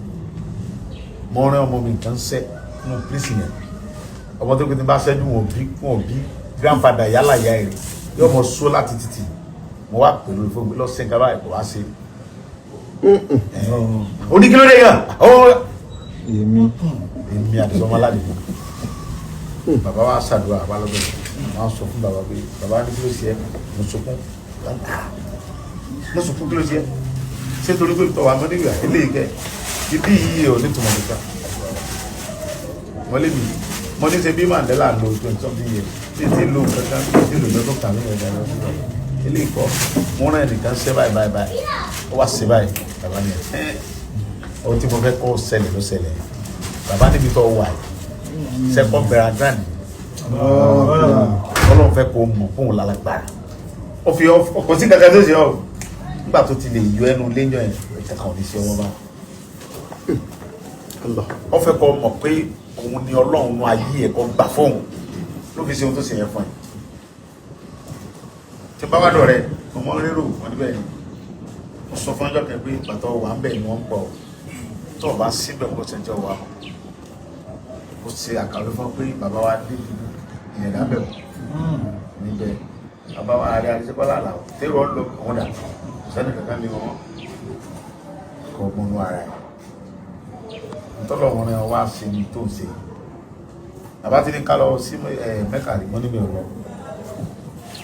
Mo rán ọmọ mi kan sẹ́ nínú pírẹ́sì yẹn, ọmọ tó kí n bá ṣẹ́jú wọn bí, wọn bí grandfather yálà ìyá rẹ̀ yóò mọ sọ láti títì. Mo wá pẹ̀lú ìfowópamọ́ lọ́sẹ̀ nǹkan báyìí kò wá sí oníkílódé yàn Èmi. Èmi àdìsọ́mọ́ aládìgbò. Bàbá wa ṣàdúrà, bàbá lọ́dọ̀ wọn sọ fún bàbá pé bàbá ní kí ló ṣe é? Mo sunkún, mo sunkún. Kí ló ṣe é? Ṣé torí pé tọwọ́ àmọ́ nígbà eléyìí kẹ ibi yìí ò ní tùmọ̀ nìkan? Wọ́n lé mi, mo ní ṣe bí Mandela lo 20-something years tí ti lo kankan tí lo lọ́dún kan ní ẹ̀dá lọ́dún kan eléyìí kọ́. Mo rán ẹnìkan ṣe báyìí báyìí báyìí, ó wá ṣe báyìí. Bàbá mi ẹ̀ ohun tí mo fẹ́ kọ́ ṣẹlẹ̀ ló ṣẹlẹ̀. Bàbá níbi tó wà yìí, second bẹ̀rẹ̀ grand, Ọlọ́run fẹ́ kó mọ̀ fóun lálágbára. Ó fi ọkọ̀ sí kankan tó ṣe ọ́ nígbà tó ti lè yọ ẹnu léyàn ẹ̀ kankan ò ní ṣe ọwọ́ bá. Ó fẹ́ kó mọ̀ pé òun ni Ọlọ́run nu ayé ẹ̀, kó gbà fóun ló fi ṣe ohun tó ṣe yẹn fún ẹ. Tí bá wà dọ̀rẹ́ mo mọ rérò wọn níbẹ̀ ni mo sọ fún ọjọ́ kan pé bàtà wà ń bẹ̀ ni wọ́n ń pọ̀ tó o bá síbẹ̀ kó ṣẹjọ́ wa. Ó ṣe àkàwé fún pé bàbá wa dé ìyẹn lábẹ́ wọn níbẹ̀, bàbá wa àrẹ àdìsẹ́kọ́lá àlàó tẹ́rọ lọ òun dà sẹ́ni kankan ní wọn kò múnú ara ẹ̀ ntọ́lọ̀ wọn ni wá ṣe ní tó ń ṣe. Bàbá tí ní ká lọ sí Mẹ́kà rí, wọ́n ní mi ò lọ.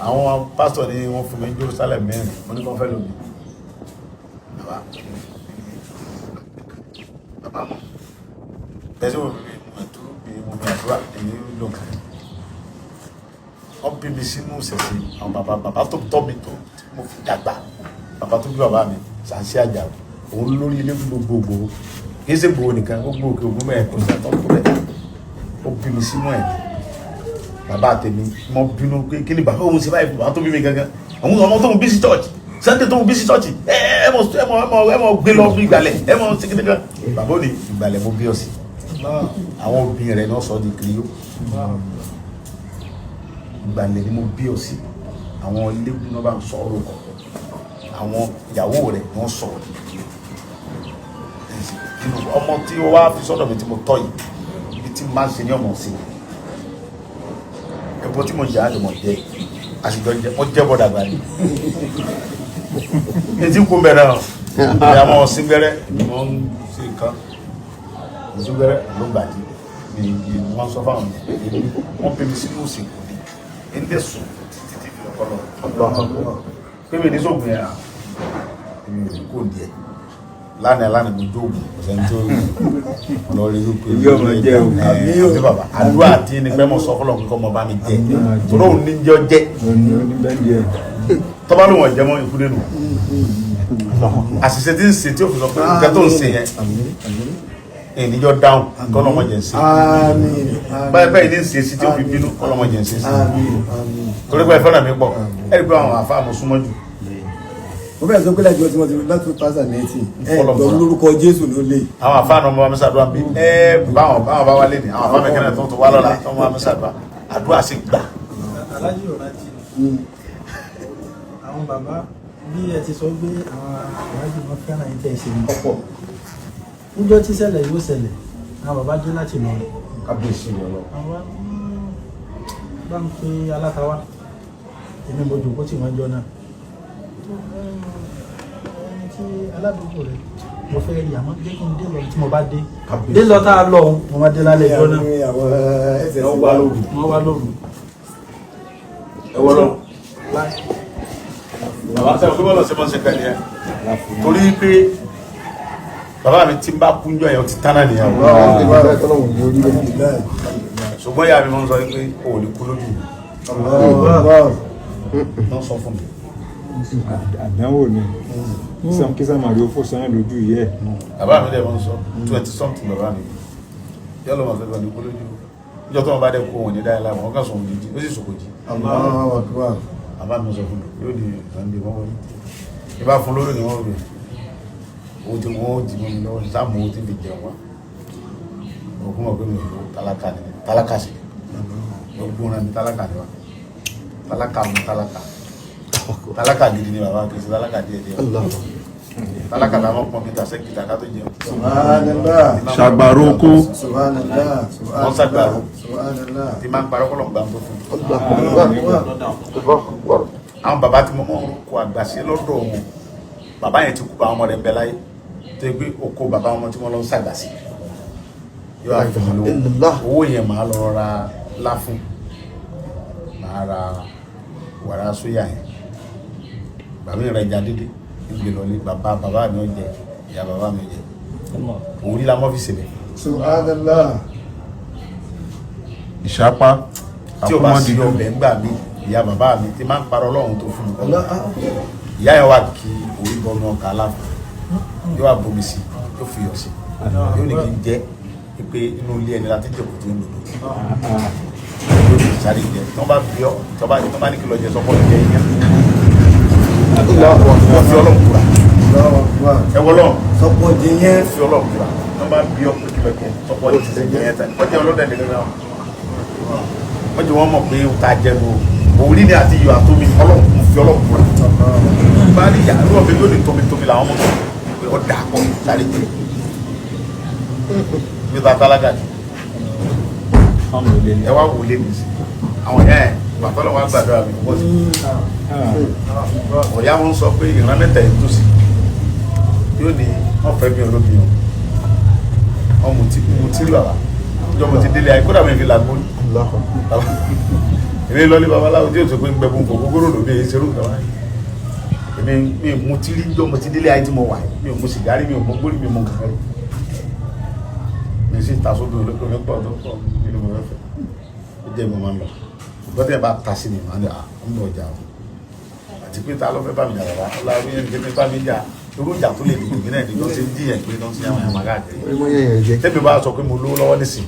Àwọn pásítọ̀ ní wọ́n fún mi ní Jerusalem mẹ́rin, wọ́n ní kí wọ́n fẹ́ lómi. Bàbá, bàbá mọ̀ tẹ̀sí wọn mi mọ̀ tó mi mọ̀ mi àdúrà èmi ló kàn. Wọ́n bí mi sínú ṣẹ̀ṣẹ̀ àwọn bàbá, bàbá tó tọ́ mi tó mo fi dàgbà, bàbá tó bí bàbá mi Sàǹsí Àjà, òun lórí ilé gbogbogbò, kì í ṣe gbòó nìkan, gbogbo òkè ògùn mẹ́rin kò sí àtọ́ tó bẹ́ẹ̀. Ó bí mi sínú ẹ̀. Bàbá tèmi mo bínú pé kí ni bàbá òun ṣe báyìí? Bàbá tó bí mi gangan, àwọn ọmọ tó ń bí sí church, Sunday tó ń bí sí church, ẹ ẹ mọ ẹ mọ ẹ mọ ẹ mọ gbé lọ bí ìgbàlẹ̀ ẹ mọ ṣe kékeré kan. Bàbá ò ní ìgbàlẹ̀ mo bí ọ sí, àwọn obìnrin rẹ náà sọ di kiri yó. Ìgbàlẹ̀ ni mo bí ọ sí, àwọn ilé náà bá ń sọ ọ̀rọ̀ kọ, àwọn ìyàwó rẹ ni wọ́n sọ̀rọ̀ di kiri yó. Ọmọ tí ó wá fi sọ́dọ̀ mi tí mo tọ́ yìí, ibi tí máa ń ṣe ní ọmọ sí ẹbọ tí mo yà á lè mọ̀ jẹ́ àṣìjọ jẹ, mo jẹ́ bọ́dà gbà ní. Etí kò bẹ̀rẹ̀ o, ìyá mọ̀ sí gbẹ́rẹ́ ni wọ́n ń ṣe nǹkan sí gbẹ́rẹ́ ló gbàdí ni wọ́n sọ fáwọn yẹn. Wọ́n pè mí sínú òsìnkú ni ẹni tẹ̀ sùn títí tí fi lọ́kọ́ lọ pé mi ní sóògùn yẹn, èmi ò kò díẹ̀ lánàá lánàá mo jóògùn, kò sẹ́ni tó lọ rí i pé Ìyá ọmọ jẹ́ o. Àbí bàbá àdúrà tí ní pẹ́ mọ̀ sọ fọlọ́ kíkọ́ mọ bá mi jẹ tọ́lọ́ òun ní jẹ́ jẹ́. Òní oníbẹ̀ndì ẹ̀. Tọ́ba ló wọ̀n jẹ́ mọ́ ikú nínú àṣìṣe tí ń ṣe tí ó fi sọ pé nǹkan tó ń ṣe yẹn ènìjọ́ dáhùn kọ́lọ́mọ jẹ́ ń ṣe báyìí báyìí ní ń ṣe sí tí ó fi bínú kọ́lọ́mọ jẹ́ ń ṣe sí, torí pé ẹ fẹ́ràn mi pọ̀. Ẹ rí i pé àwọn àfa mo súnmọ́ jù. Mo fẹ́ sọ pé láti ọtí wọn ti láti 2019 ẹ Fọlọ́ gbọ́ fọlọ́. lórúkọ Jésù ló lé. Àwọn àfáà náà mo bá mi ṣàdúrà bí ẹ báwọn báwọn bá wálé ni àwọn àfáà mi kẹ́nà tó ń tó wá lọ́la tó ń bá mi ṣàdúrà, àdúrà sì gbà. Alájì ò rántí ni àwọn bàbá bí ẹ ti sọ pé àwọn alájì wọn fẹ́ràn yín tẹ́ ẹ ṣe ní ọ̀pọ̀ níjọ́ tí ṣẹlẹ̀ yóò ṣẹlẹ̀, àwọn bàbá dé láti lọ. Kábíyèsí ni Ọlọ́run. Àwọn wá bá ń pe alátawa, èmi mo jòkó tí wọ́n jọ náà ẹni tí aládùúgbò rẹ mo fẹ́ rí, àmọ́ jẹ́ kí n dé lọ, tí mo bá dé dé lọ tá a lọ òun mo máa dé lálẹ́ ìjọ náà. Àwọn ẹsẹ̀ Ẹ wá lóru. Wọ́n wá lóru. Ẹ wọ́ lọ́run. Bàbá sẹ́wọ̀n pé bọ́lá ṣe mọ́ ṣe pẹ̀lú yẹn torí pé bàbá mi ti ń bá kúnjọ yẹn, ó ti tán náà nìyẹn o. Ṣùgbọ́n ìyá mi máa ń sọ pé o ò lè kú lójú mi, wọ́n sọ fún mi. Àdánwò ni kí sàmàrí ó fò sánà lójú yẹ. Bàbá mi dẹ̀ máa ń sọ 20 something, bàbá mi yọ lọ́mọ fẹ́ kàn ní kú lójú níjọ́ tó wọn bá dẹ̀ kó wọn ní dáyà láwọn, wọn kàn sọ òun jíjí, ó sì sòkò jí. Bàbá mi sọ fún mi, yóò di ìsànde wọn wọlé ìbá fún lórí ni wọn rò owó tí wọn ó jí mọ́ mi lọ́wọ́ sáàmù, owó tí fi jẹun wá, òkú mọ̀ pé mi ò lówó, tálákà ni mí, tálákà sì ni gbogbo ọ̀ràn mi, tálákà ni wa, tálákà mi, tálákà, tálákà gidi ni bàbá, kìí ṣe tálákà díẹ̀ díẹ̀, tálákà làwọn pọn mi tàṣẹ́ kìtà ká tó jẹun. Subhanallah. Ṣàgbàrò oko. Subhanallah. Wọ́n ṣàgbàrò. Subhanallah. Tí máa ń parọ́ kọ́lọ̀ gbà ń tó fún mi. Àwọn bàbá tí mo mọ̀ ń kó àgbà sí lọ́dọ̀ wọn, bàbá yẹn ti kú, àwọn ọmọ rẹ̀ ń bẹ láyé tó yẹ pé oko bàbá wọn tí wọ́n lọ ń ṣàgbà sí yóò wá fún mi lówó, owó yẹn màá lọ ra láfún, màá ra wàrà sóyà yẹn, bàbá mi rẹ̀ ja dédé ń gbé lọlé, bàbá bàbá mi ò jẹ, ìyá bàbá mi ò jẹ, òun rí la mọ́ fi ṣẹlẹ̀. Subhanallah. Ìṣápá. Tí o bá sí ọbẹ̀ ńgbà mi, ìyá bàbá mi ti máa ń parọ́ Ọlọ́run tó fún mi, ìyá yẹn wà kí orí bọ́nu ọkà aláfọ̀, yóò wá bomi sí, yóò fi yọ̀ sí, yóò ní kí n jẹ́ pé inú ilé ẹni láti jẹ́ kùtù ń lòdò, yóò ní sáré jẹ, tí wọ́n bá bí ọ, tí wọ́n bá ní kí lọ jẹ, sọ́kọ́ jẹ iyán, wọ́n fi Ọlọ́run kura. Ẹ wọ́ lọ́run. Sọpọ̀ jẹ yẹn. Fi Ọlọ́run kura, tí wọ́n bá bí ọ pé kí lọ jẹ, sọ́kọ́ jẹ iyán tán, wọ́n jẹ́ ọlọ́dẹ nìkan náà, wọ́n jẹ́ wọ́n mọ̀ pé ó ta jẹnu o, òwúrí ni àti iyọ̀ àtomi, Ọlọ́run kò fi Ọlọ́run kura bá ní ìyá ló wọ́n fi lónìí, tómi làwọn mọ̀ pé ó dà pọ̀, sáré jẹ mi ta tálákà ni. Ẹ wá wò lé mi sí àwọn yẹn, bàtọ́ lọ́wọ́ gbàdúrà mi pọ̀ sí ọ̀yá, wọn sọ pé ìran mẹ́ta yìí tó sí yóò ní wọ́n fẹ́ mi olómi o, wọ́n mu tí rí bàbá ìjọ mo ti délé ayé, kódà mi fi làgbó ní èmi lọ́lé babaláwo tí yóò tó pé gbẹ̀bùn kò gbogbo lòdì èyí ṣerú nǹkan báyìí. Èmi mi mu tí rí jọ mo ti délé ayé tí mo wà yìí, mi ò mu sìgárì, mi ò mu gbórí, mi ò mu kankan rí, mi sì ta sóbi olóko mi pọ̀ tó pọ̀ nínú mi fẹ́fẹ́ ó jẹ́ ìmọ̀ máa ń lọ gbọ́dọ̀ ẹ̀ bá ta sí mi máa ń à ń bọ̀ ọjà o, àti pé ta ló fẹ́ bá mi jà, bàbá ọlọ́run yẹn ní bá mi jà, irú ìjà tó lè dìbò mí náà ní lọ́ọ́ sí ń jiyàn pé lọ́ọ́ sí àwọn àmàgà káàkiri. Tẹ́mi bá sọ pé mo lówó lọ́wọ́ nísìn,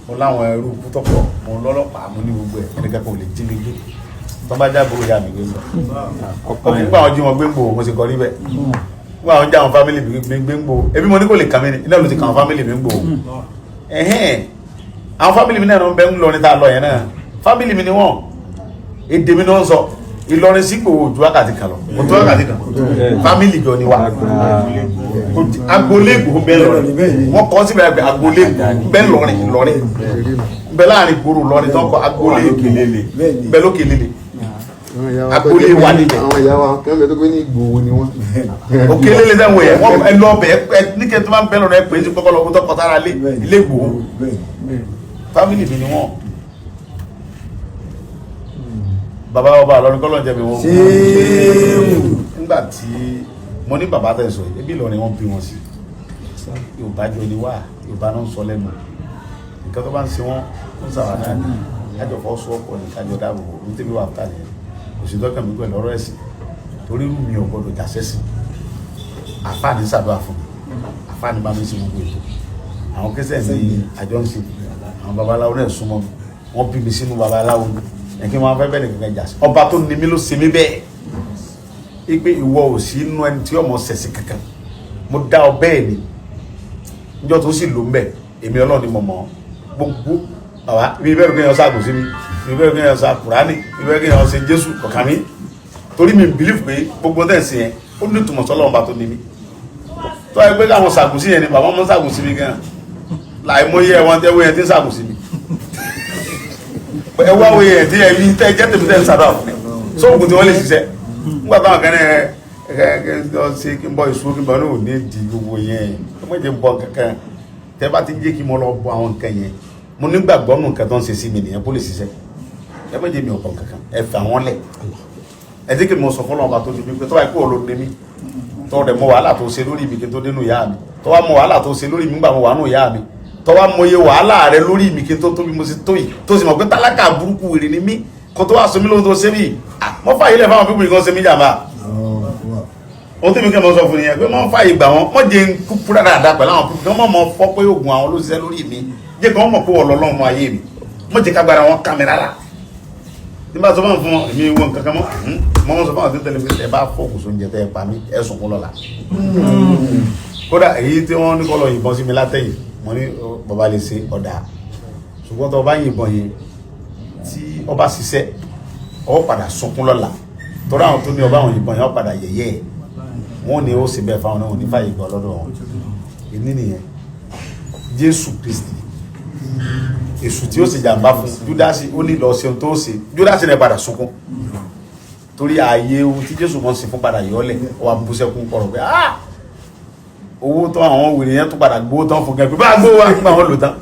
mo láwọn ẹrú kútọ́pọ̀, mo lọ́lọ́pàá, mo ní gbogbo ẹ̀, ẹnìkan kò lè jí mi gbé tó bá jábọ̀ ìyá mi gbé lọ. Ọkùnrin gbà wọn jí wọn gbé ń gbò, mo sì kọ́ rí bẹ́ẹ̀ gbà wọn já àwọn fámìlì mi gbé ń gbò, ebi mo ní kò lè kàn mí ni, iná ló ti kàn àwọn fámìlì mi ń gbò. Ẹ̀hẹ́n, àwọn fámìlì mi náà ń bẹ ń lọ ní tá a lọ yẹn náà, fámìlì mi ni wọ́n, èdè mi ni wọ́n sọ. Ìlọrin sípò ojú wákàtí kan lọ, kò tó wákàtí kan, fámìlì jọ ni wa. Agboolé Ìgbòho bẹ́ẹ̀ lọrin, wọ́n kọ́ síbẹ̀ pé agboolé Ìgbòho bẹ́ẹ̀ lọrin, Ìlọrin bẹ́ẹ̀ láàrin gbòòrò lọrin tó ń kọ́ agboolé bẹ́ẹ̀ lókè lélẹ̀, agboolé wa níbẹ̀. Àwọn ìyá wa kí wọ́n bẹ tó gbé ní Ìgbòho ni wọ́n. Òkè lélẹ̀ náà wọ̀ yẹn, wọ́n ẹ lọ bẹ̀ ẹ ní kí ẹ tó máa ń bẹ́ lọ́rọ̀ ẹ pè é sí kọ́kọ́ lọ́kọ́ tó kọ́ sára lé ilé Ìgbòho, fámìlì mi ni wọ́n. Bàbá ọba àlọ́rin kọ́lọ́ jẹ́ mi wọ́n. Nígbà tí mo ní bàbá tẹ̀ sọ yìí, ebi Ìlọrin wọn bí wọn sí, Yorùbá jọ ni wá, Yorùbá náà ń sọ lẹ́nu, nǹkan tó bá ń ṣe wọn ń sàwọn náà ní kájọ fọ́ sọ ọkọ ní kájọ dáàbò bò ní tẹ́bí wà fúta nìyẹn. Òṣèlú ọkàn mi pẹ̀lú ọ̀rọ̀ ẹ̀sìn torí irú mi ò gbọdọ̀ jà sẹ́sìn. Àfáàní ṣàdúrà fún mi, àfáàní bá mi ṣe gbogbo ètò, àwọn kẹsẹ̀ ní àjọ ń ṣe, àwọn babaláwo náà súnmọ́ mi, wọ́n bí mi sínú babaláwo ni, ẹ̀kí wọn fẹ́ bẹ́ẹ̀ nìkan jà sí ọba tó ní mi ló ṣe mí bẹ́ẹ̀. Ipe ìwọ ò sí inú ẹni tí ọmọ ṣẹ̀sìn kankan. Mo dá ọ bẹ́ẹ̀ ni. Níjọ́ tó sì lò ń bẹ̀, èmi Ọlọ́run ni mo mọ̀ ọ́. Gbogbo bàbá mi bẹ́ẹ̀ kéèyàn ṣàgùn sí mi, mi bẹ́ẹ̀ kéèyàn ṣe Kùránì, mi bẹ́ẹ̀ kéèyàn ṣe Jésù kọ̀ọ̀kan mi. Torí mi believe pé gbogbo tẹ̀ ń sìn yẹn, ó ní ìtumọ̀ sọ́lọ́run bá tó ní mi. Tó ẹ pé káwọn ṣàgùn sí yẹn ni bàbá mọ́ ṣàgùn sí mi gan. Láìmọye ẹ̀wọ̀n tẹ́wọ́ yẹn ti ń ṣàgùn sí mi. Ẹ wá wo yẹn tí ẹ yí tẹ́ jẹ́ tèmi tẹ́ ń ṣàdúrà fún mi. Sóògùn tí wọ́n lè ṣiṣẹ́. Nígbà táwọn kan ní ẹ ẹ lọ ṣe kí n bọ ìṣó kí n bọ ní òní di gbogbo yẹn. Ẹ má jẹ́ bọ kankan. Tẹ́ bá ti ń jẹ́ kí mo lọ bọ àwọn nǹkan yẹn. Mo nígbàgbọ́ nù nǹkan tó ń ṣe sí mi nìyẹn kó lè ṣiṣẹ́. Ẹ má jẹ́ mi ò bọ kankan. Ẹ fà wọ́n lẹ̀. Ẹ jẹ́ kí mo sọ fọlọ́run bá tó ní mi pé tọ́wá ikú ọ̀lọ́ ní mi. Tọ́ rẹ̀ mọ wàhálà tó ṣe lórí mi kí n tó dénú ìyá mi. Tọ́wá mọ wàhálà tó ṣe lórí mi nígbà mo wà nù ìyá mi. Tọ́wá mọ iye wàhálà rẹ lórí mi kí n tó tóbi mo sì tó yìí. Tó sì mọ̀ pé tálákà burúkú wèrè ni mí. Kó tó wá sọ mí lóhun tó ṣe mí. Mo fà yílẹ̀ fáwọn pípọ̀ nǹkan ṣe mí jàmbá. Ohun tí mi kẹ́ mọ sọ fún nìyẹn pé mo fà yìí gbà wọ́n. Mo jẹ́ ń kúkú dáadáa pẹ̀lú àwọn pípọ̀ kí wọ́n mọ̀ fọ́ pé oògùn àwọn ló ṣiṣẹ́ lórí mi. Jẹ́ kí wọ́n mọ̀ pé wọ́n lọ́lọ́run ayé mi. Mo jẹ́ kágbára wọn ká mi rárá. Nígbà tó bá ń fún wọn, èmi wo nǹkan kan mọ́. Mo mọ̀ sọ fún àwọn tó ń tẹ̀lé pé ẹ bá fọ́ọ̀kù sóúnjẹ tẹ́ ẹ pa mí, ẹ sunkún lọ́la. Kódà èyí tí wọ́n ní kọ́ lọ yìnbọn sí mi látẹ̀yìn, mo ní bàbá lè ṣe ọ̀dà. Ṣùgbọ́n tó bá yìnbọn yẹn, tí ọba ṣiṣẹ́, ọ padà sunkún lọ́la. Torí àwọn tó ní ọba àwọn yìnbọn yẹn, ọ padà yẹ̀yẹ́ ẹ̀. Wọ́n ní ó ṣe bẹ́ẹ̀ fáwọn náà, wọ́n ní fàyè gbọ́ lọ́dọ̀ wọn. Ìní nìyẹn. Jésù Kristi, èṣù tí ó ṣe jàǹbá fún Júdásì, ó ní lọ ṣe ohun tó ṣe. Júdásì náà padà sunkún torí ààyè ohun tí Jésù mọ̀ sí fún padà yọ̀ọ́lẹ̀. Ó wá bú sẹ́kún kọ̀rọ̀ pé ah, owó tán àwọn wèrè yẹn tó padà gbówó tán fún gẹ́gẹ́ bá gbówó wá nígbà wọn lò tán.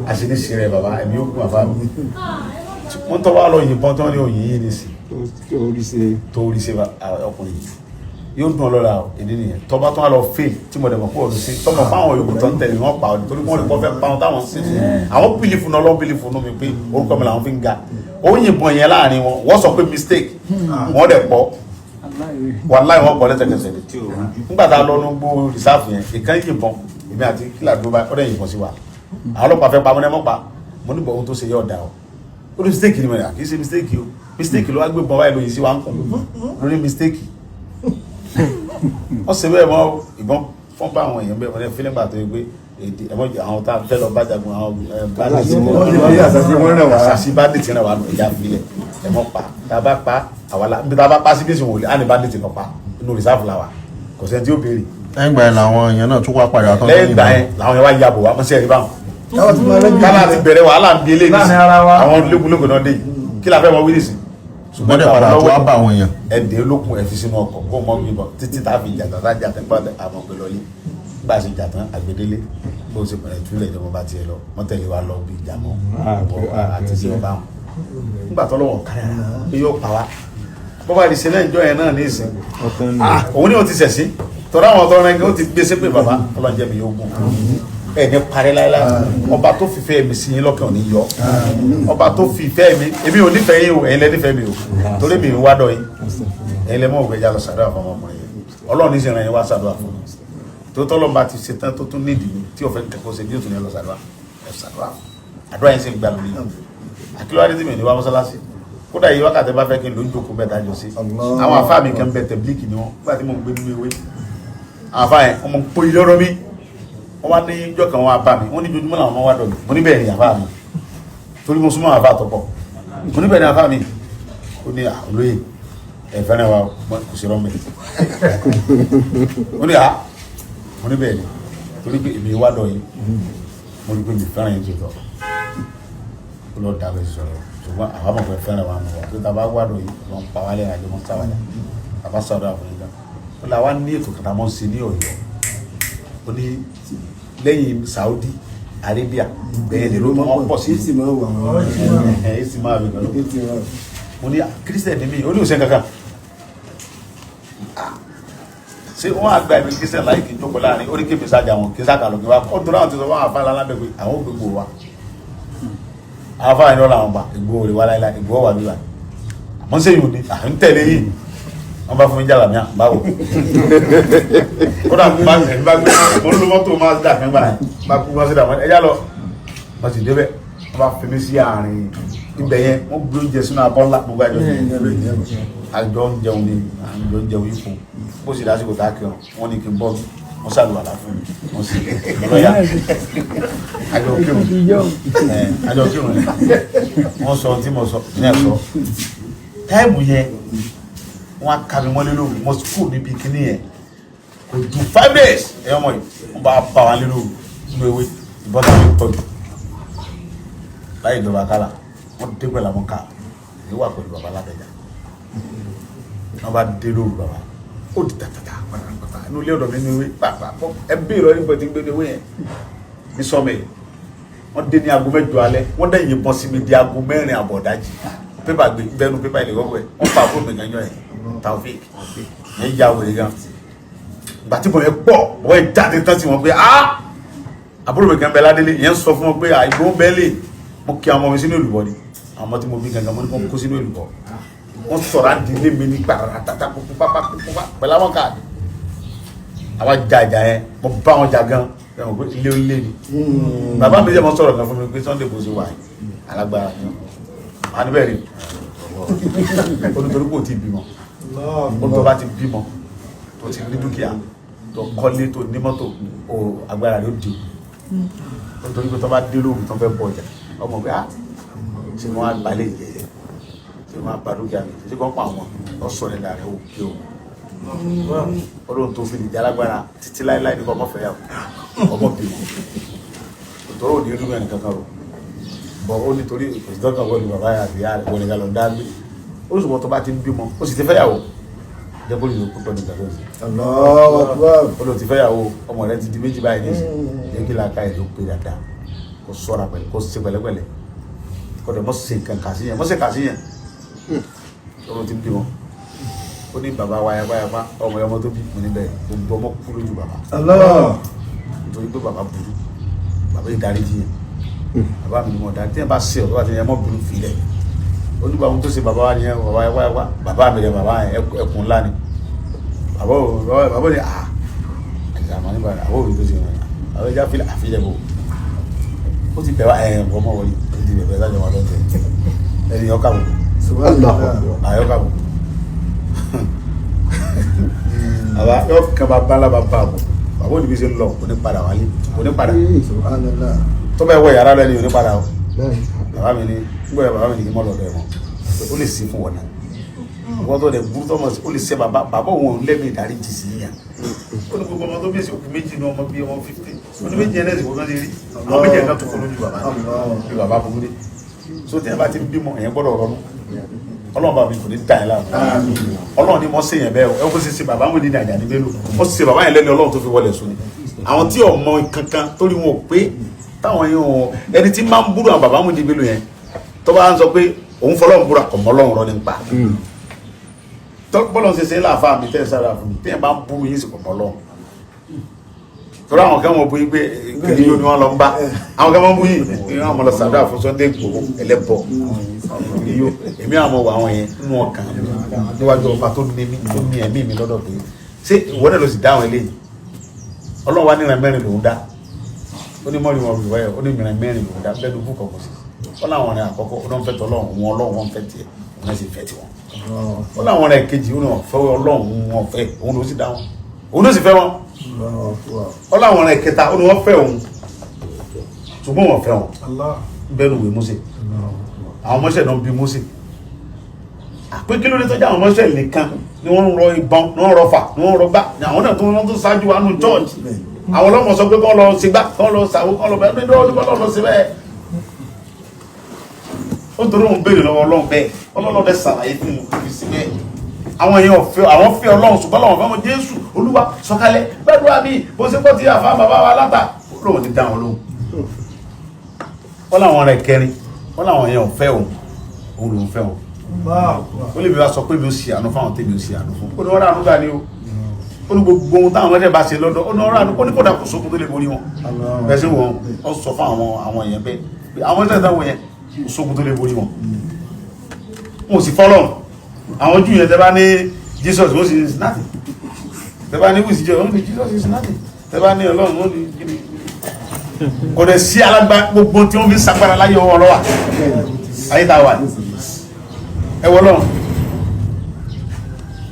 Àṣírí rẹ bàbá, ẹ̀mí ó kún bàbá mi. Wọ́n tọ́ wá lọ yìnbọn tán ní òyìn yìí nìsín tó rí ṣe ọkùnrin yìí yóò dùn ọlọ́la o. Èdè nìyẹn. Tọ́ba tó wà lọ fail tí mo dẹ̀ mọ̀ pé ọdún sí tọmọ fáwọn yòókù tó ń tẹ̀lé wọn pa ọdún torí wọn lè kọ́ fẹ́ pa wọn táwọn ń sìn. Àwọn bìlífù náà ọlọ́run bìlífù náà mi pé orúkọ mi làwọn fi ń ga. Ó yìnbọn yẹn láàrin wọn, wọ́n sọ pé mistake, wọ́n dẹ̀ pọ̀ wàláì wọ́n pọ̀ lẹ́sẹ̀kẹsẹ̀. Nígbà tá a lọ ní gbó rìsáàfù yẹn, ìkan yìnbọn, èmi àti kílà dúró báyìí, ó dẹ̀ yìnbọn sí wa. Àwọn ọlọ́pàá fẹ́ pa mọ́ ní ẹ mọ́ pa. Mo ní bọ̀ ohun tó ṣe yẹ ọ̀dà o. Ó ní mistake ni mo ní à kì í ṣe mistake o. Mistake ló wá gbé bọ́n báyìí lóyìn sí wa ń kùn lórí mistake. Wọ́n ṣe bẹ́ẹ̀ mọ́ ìbọn fọ́n bá àwọn èèyàn bẹ́ẹ̀ wọ́n ní fílẹ̀ gbà tó yẹ pé èdè ẹ̀mọ́ àwọn tá a fẹ́ lọ bá jagun àwọn àṣàṣì bandit rẹ̀ wà nù ẹ̀yà filẹ̀ ẹ̀mọ́ pa tá a bá pa àwa la níbi tá a bá pa sí bísí wòlé á ní bandit lọ pa inú rìsáàfù la wà kò sẹ́ni tí ó béèrè. Lẹ́yìn ìgbà yẹn làwọn èèyàn náà tún wá padà tán. Lẹ́yìn ìgbà yẹn làwọn yẹn wá yabò wá mọ́sẹ̀ rí báwọn. Kálá ti bẹ̀rẹ̀ wàhálà ń bi eléyìí Láàrin ara wa. àwọn lókun náà dé yìí kí la fẹ́ mọ wíìlì sí. Ṣùgbọ́n dẹ̀ padà tó wá bá àwọn èèyàn. Ẹ̀dẹ̀ olókun ẹ̀ fi sínú ọkọ̀ kó mọ́ gbìbọn títí tá a fi jà tán tá a jà tán gbọ́dọ̀ àmọ́ pé lọ́lé bá a ṣe jà tán àgbédélé bó ṣe pẹ̀lẹ́ túlẹ̀ ìjọba bá tiẹ̀ lọ wọ́n tẹ̀lé wa lọ bí ìjà mọ́ àti sí ọba wọn. Nígbà tó lọ́wọ́ kára pé yóò pa wá bó bá di ṣe lẹ́yìn ìjọ yẹn náà ní ìsìn òun ni ó ti ṣẹ̀sí tọ́lá àwọn ọ̀tọ́ rẹ̀ ó ti gbé sépè bàbá ọlọ́njẹ́ mi yóò gùn ẹ̀ ní parí láéláé. Ọba tó fìfẹ́ mi sí yín lọ́kàn ò ní yọ. Ọba tó fìfẹ́ mi, èmi ò nífẹ̀ẹ́ yín o, ẹ̀yin lẹ nífẹ̀ẹ́ mi o, torí mi ò wá dọ̀ yín. Ẹ̀yin lẹ mọ̀ òkè já lọ sàdúrà fún ọmọkùnrin yẹn. Ọlọ́run ní sìnrìn yín wá sàdúrà fún mi tó tọ́lọ́ bá ti ṣetán tó tún nídìí mi tí òfin kẹ́kọ̀ọ́ ṣe bí ó tún ní lọ sàdúrà ẹ̀ sàdúrà àdúrà yẹn sì ń gbà lórí yìí. Àkílọ́wádé tí mi ò ní wá mọ́sálásí kódà yìí wákàtí bá fẹ́ kí n ló ń jókòó bẹ́ẹ̀ dájọ́ sí. Àwọn àfáà mi kan bẹ tẹ̀blíkì ni wọ́n nígbà tí mò ń gbé nínú ewé àwọn àfáà yẹn ọmọ pé ilé ọ̀rọ̀ mi wọ́n wá ní ijọ́ kan wọ́n á bá mi wọ́n ní ojoojúmọ́ làwọn ọmọ wá dọ̀ mi. Mo ní bẹ́ẹ̀ ni àfáà mi torí mo súnmọ́ àfáà tọ́pọ̀. Mo ní bẹ́ẹ̀ ni àfáà mi. Ó ní olóyè ẹ fẹ́ràn wa kò sí rọ́mẹ̀. Ó ní à mo ní bẹ́ẹ̀ ni torí pé èmi wá dọ̀ yìí mo rí pé mi fẹ́ràn yín tó tọ̀ ó lọ dàbẹ̀ sọ̀rọ̀ ṣùgbọ́n àwa mọ̀ pé fẹ́ràn wa mọ̀ wá tó tàbá wá dọ̀ yìí wọ́n pa wálé àjọ mọ́ sáwàdà àbá sọ̀rọ̀ àwọn yìí gan. Ó là wá ní ètò kàtà mọ́ sí ní Ọ̀yọ́. Ó ní lẹ́yìn Saudi Arabia bẹ́ẹ̀ lè ló mọ́ pọ̀ sí ẹ̀ sì máa bẹ̀ pẹ̀lú. Mo ní kírísítẹ̀ ní mi ó ní òsè kankan ṣé wọ́n á gba ẹ̀mí kírísítẹ̀ láì kí n jókòó láàrin ó ní kí mi sájà wọn kí n sáà lọ kí n wá ó dúró àwọn ti sọ fún àwọn afárá lábẹ́ pé àwọn ò gbégbó wa àwọn afárá yìí lọ́la àwọn gbà ìgbó rẹ̀ wá láíláí ìgbó wà bíbá àmọ́ ṣé yìí ò ní à ń tẹ̀lé yìí wọ́n bá fún mi jàlámíà báwo kódà bá gbé mo ń lo mọ́tò Mazda kan gbà bá kú Mazda mọ́ ẹ̀yà lọ wọ́n sì débẹ̀ wọ́n bá fi mí sí àárín Ibẹ̀ yẹn wọ́n gbé oúnjẹ sínú abọ́ ńlá, gbogbo àjọ àjọ ń jẹun ni, àjọ ń jẹun yípo. Bó sì lásìkò tá a kírun, wọ́n ní kí n bọ́, wọ́n ṣàlùwàlá fún mi, wọ́n sì lọ́yà àjọ kírun. Àjọ kírun ni wọ́n sọ tí mo sọ ní ẹ̀sọ́ táìmù yẹn. Wọ́n á ka mi mọ́lé lóru, mo kú níbi kíní yẹn kò ju 5 days. Ẹ̀yọ́ mọ̀ yìí, wọ́n bá bá wa lé lóru nínú ewé ìbọn tàbí tọ́jú láyé ìjọba kálá. Wọ́n dé pẹ̀lú àwọn ká èyí wà pẹ̀lú baba alábẹ́jà. Wọ́n bá dé lóru, baba ó di tàtàtà pàtàkì inú ilé ọ̀dọ̀ mi nínú ewé pàpà. Ẹ bí ìrọ̀ nípa ti ń gbé ní ewé yẹn ní sọ́mẹ̀. Wọ́n dé ní aago 8 alẹ́, wọ́n dẹ̀ yìnbọn sí mi di aago 4 àbọ̀ dájì. Pépà gbé bẹ́ẹ̀nu pépà ilé kọ́kọ́ ẹ̀ wọ́n pa àbúrò mi gan yọ ẹ̀ Taofik yẹn ya wèrè gan. Gbàtí mo yẹn pọ̀ wọ́n yẹn jáde tán sí wọn pé ah, àbúrò mi kan bẹ ládélé yẹn sọ fún wọn pé àìgbó bẹ́ẹ̀ lè mo kí àwọn ọmọ mi sínú èlùbọ́ ni. Àwọn ọmọ tí mo bí gangan, mo ní kó kó sínú èlùbọ́. Wọ́n sọ̀rọ̀ àdílé mi ní gbàrà tata kúkú pápá kúkú pápá pẹ̀lú àwọn káàdì. Àwa ja ìjà yẹn, mo bá wọn jà gan. Ẹ mọ̀ pé ilé ilé ni bàbá mi jẹ́. Mo sọ̀rọ̀ kan fún mi pé Sunday bó ṣe wà yìí, alágbára ni ọ́ àní bẹ́ẹ̀ ni ó nítorí kò tí ì bímọ. Ó tó bá ti bímọ, tó ti ní dúkìá, tó kọ́lé, tó ní mọ́tò, ó agbára rẹ̀ ó di o. Nítorí pé tó bá dé lóru tó fẹ́ bọ̀ ọjà, ọmọ pé ah, ṣé wọ́n á gbalẹ̀ ìjẹ̀jẹ̀, ṣé wọ́n á ba dúkìá mi, ṣé kò pa àwọn ọ̀sọ̀ rẹ̀ lára ó kí o. Ọlọ́run tó fi lè jẹ́ alágbára títí láéláé ní kọ́ ọmọ fẹ́yàwó, ọmọ bímọ, òtòrò òní rí mẹ́rin kankan rò bọ̀. Ó nítorí òsìtọ́kàn wọlé bàbá yà àti ìyá rẹ̀ wọlé ká lọ dá gbé. Ó sì wọ́n tó bá ti ń bímọ, ó sì ti fẹ́yàwó, jẹ́ kó lè yọ pípẹ́ nígbà tó ń sè. Allahu Akbar. Ó lọ ti fẹ́yàwó, ọmọ rẹ̀ ti di méjì báyìí nísìn, jẹ́ kí làákà ẹ̀ ló pé dáadáa, kó sọ́ra pẹ̀lú, kó ṣe pẹ̀lẹ́pẹ̀lẹ́, kó dẹ̀ mọ́ ṣe nǹkan kà sí yẹn, mọ́ ṣe kà sí yẹn. Ó lọ ti bímọ. Ó ní bàbá wa yapa yapa ọmọ ọmọ tó bí mo níbẹ̀, gbogbo ọmọ kú lójú bàbá. Allah. Nítorí pé bàbá burú, bàbá yìí darí jiyàn. Bàbá mi ni mo darí tí yẹn bá ṣe ọ̀dọ́ àti yẹn mọ́ burú filẹ̀. Onígbà ohun tó ṣe bàbá wa nìyẹn. Bàbá yẹn wáyé wá bàbá mi rẹ, bàbá yẹn ẹkùn ńlá ni bàbá ò bàbá ni à àti àmọ́ nígbà bàbá òbí tó ṣe wọn bàbá ẹja filẹ̀ àfilẹ̀ bò ó ti bẹ̀ wá ẹ̀ ọmọ wọlé ó ti bẹ̀ bẹ̀ sájọ wọn lọ́tẹ̀ ẹni yọ kàbọ̀. Subhanallah. Àyọ kàbọ̀ bàbá yọ kàn bàbá ńlá bàbá bọ̀. Bàbá òní bí ṣe ń lọ kò ní padà wálé, kò ní padà. Subhanallah. Tó bá wọ yàrá lẹ́ni, ò ní padà o. Bàbá mi ní ngbọ́dọ̀, bàbá mi ní kí n mọ̀ lọ́dọ̀ ẹ̀ mọ́. Ó lè ṣe fún wọn náà, wọ́n tó dẹ̀ burú tó mọ̀ sí ó lè ṣe bàbá. Bàbá òun ò lẹ́mìí ìdárí jì sí yàn. Ó ní gbogbo ọmọ tó bí èsì òkú méjì ní ọmọ bíi ọmọ 15. Ó ní méjì ẹlẹ́sìn kó kán ti rí àwọn méjì ẹ̀ka tó kọ́ lójú bàbá bí bàbá burú dé. So tí ẹ bá ti ń bímọ, ẹ̀yẹn gbọ́dọ̀ rọnú. Ọlọ́run bá mi kò ní dà ẹ́ láàmú. Ọlọ́run ni mo ṣe yẹn bẹ́ẹ̀ o. Ẹ kó ṣe ṣe bàbá wọn ní Àjàní Bello, ó ṣe bàbá yẹn lẹ́ni Ọlọ́run tó fi wọlé sùn ni. Àwọn tí ọmọ kankan torí wọn ò pé táwọn yẹn ò ẹni tí máa ń búrò àwọn bàbá wọn ní Bello yẹn, tó bá ń sọ pé òun fọlọ́run búra, kò mọ́ Ọlọ́run rọ nípa bọ́lọ̀ ṣe ṣe láàfáà mi tẹ́ sára fún mi. Tẹ́yìn bá ń bú yín sì kò mọ́ Ọlọ́run, torí àwọn kan wọ́n bú yín pé kiri yóò ní wọ́n lọ ń bá àwọn kan wọ́n bú yín ní wọ́n mọ̀ lọ sàdúrà fún Sunday Igboho ẹlẹ́bọ kiri yóò. Èmi àwọn wọ àwọn yẹn nínú ọkàn mi níwájú ọba tó ní mi, tó ní ẹ̀mí mi lọ́dọ̀ pé ṣé ìwọ náà ló sì dá àwọn eléyìí. Ọlọ́run wa níran mẹ́rin lòún dá. Ó ní mọ́rin wọn rúwẹ́, ó ní mìíràn mẹ́rin lòún dá bẹ́ẹ̀ ló bú kọ̀ọ̀kan sí. Ó láwọn ọ̀rẹ́ àkọ́kọ́, ó náà ń fẹ́ tọ́lọ́run wọn, Ọlọ́run wọn fẹ́ tiẹ̀, wọn náà sì fẹ́ tiwọn. Ó láwọn ọ̀rẹ́ kejì, ó ní wọn fẹ́ Ọlọ́run, wọn fẹ́ òun, ló sì dá wọn, òun ló sì fẹ́ wọn. Ó láwọn ọ̀rẹ́ kẹta, ó ní wọ́n fẹ́ òun ṣùgbọ́n wọ́n fẹ́ wọn. Bẹ́ẹ̀ ló wé Mósè, àwọn ọmọọṣẹ́ náà bí Mósè pé kí ló dé tó jẹ́ àwọn ọmọọṣẹ́ nìkan ni wọ́n ń rọ ìbọn, ni wọ́n ń rọ fà, ni wọ́n ń rọ gbá, ni àwọn náà tó wọ́n tó ṣáájú wa nù church. Àwọn ọlọ́mọ sọ pé kọ́ lọ sí gbá, kọ́ lọ sàwó, kọ́ lọ bẹ́ẹ̀ ní ọdún kọ́ lọ sí bẹ́ẹ̀. Ó torí òun béèrè lọ́wọ́ Ọlọ́run bẹ́ẹ̀, Ọlọ́run bẹ́ẹ̀ ṣàlàyé fún un fi sí bẹ́ẹ̀. Àwọn èèyàn fẹ́, àwọn fẹ́ Ọlọ́run ṣùgbọ́n làwọn fẹ́ mọ Jésù Olúwa sọ̀kalẹ̀ gbàdúrà mi bó ṣe gbọ́ ti àfa bàbá wa látà lóun ti dá wọn lóhùn. Wọ́n láwọn ọ̀rẹ́ kẹrin, wọ́n láwọn èèyàn fẹ́ òun, òun lòún fẹ́ wọn. Ó lè mi wá sọ pé mi ò ṣe àánú fáwọn tèmi ò ṣe àánú fún. Ó ní wọ́n rà àánú gbà ní o. Ó ní gbogbo ohun táwọn ọmọdé bá ṣe lọ́dọ̀, ó ní wọ́n rà àánú. Ó ní kódà kò sókun tó lè borí wọn bẹ́ẹ̀ sí wọn. Ó sọ fún àwọn èèyàn bẹ́ẹ̀ pé àwọn ọmọdé táwọn yẹn kò sókun tó lè borí wọn, wọn ò sì fọ́lọ́run. Àwọn Júù yẹn, tẹ́ bá ní Jesus, ó sì is nothing. Tẹ́ bá ní wíìsì jẹ́, ó ní Jesus is nothing. Tẹ́ bá ní Ọlọ́run, ó ní kíni. Kò dẹ̀ sí alágbá gbogbo tí wọ́n fi ń sagbára láyé ọwọ́ ọlọ́wà. Ayé tá a wà ẹ wọ lọ́run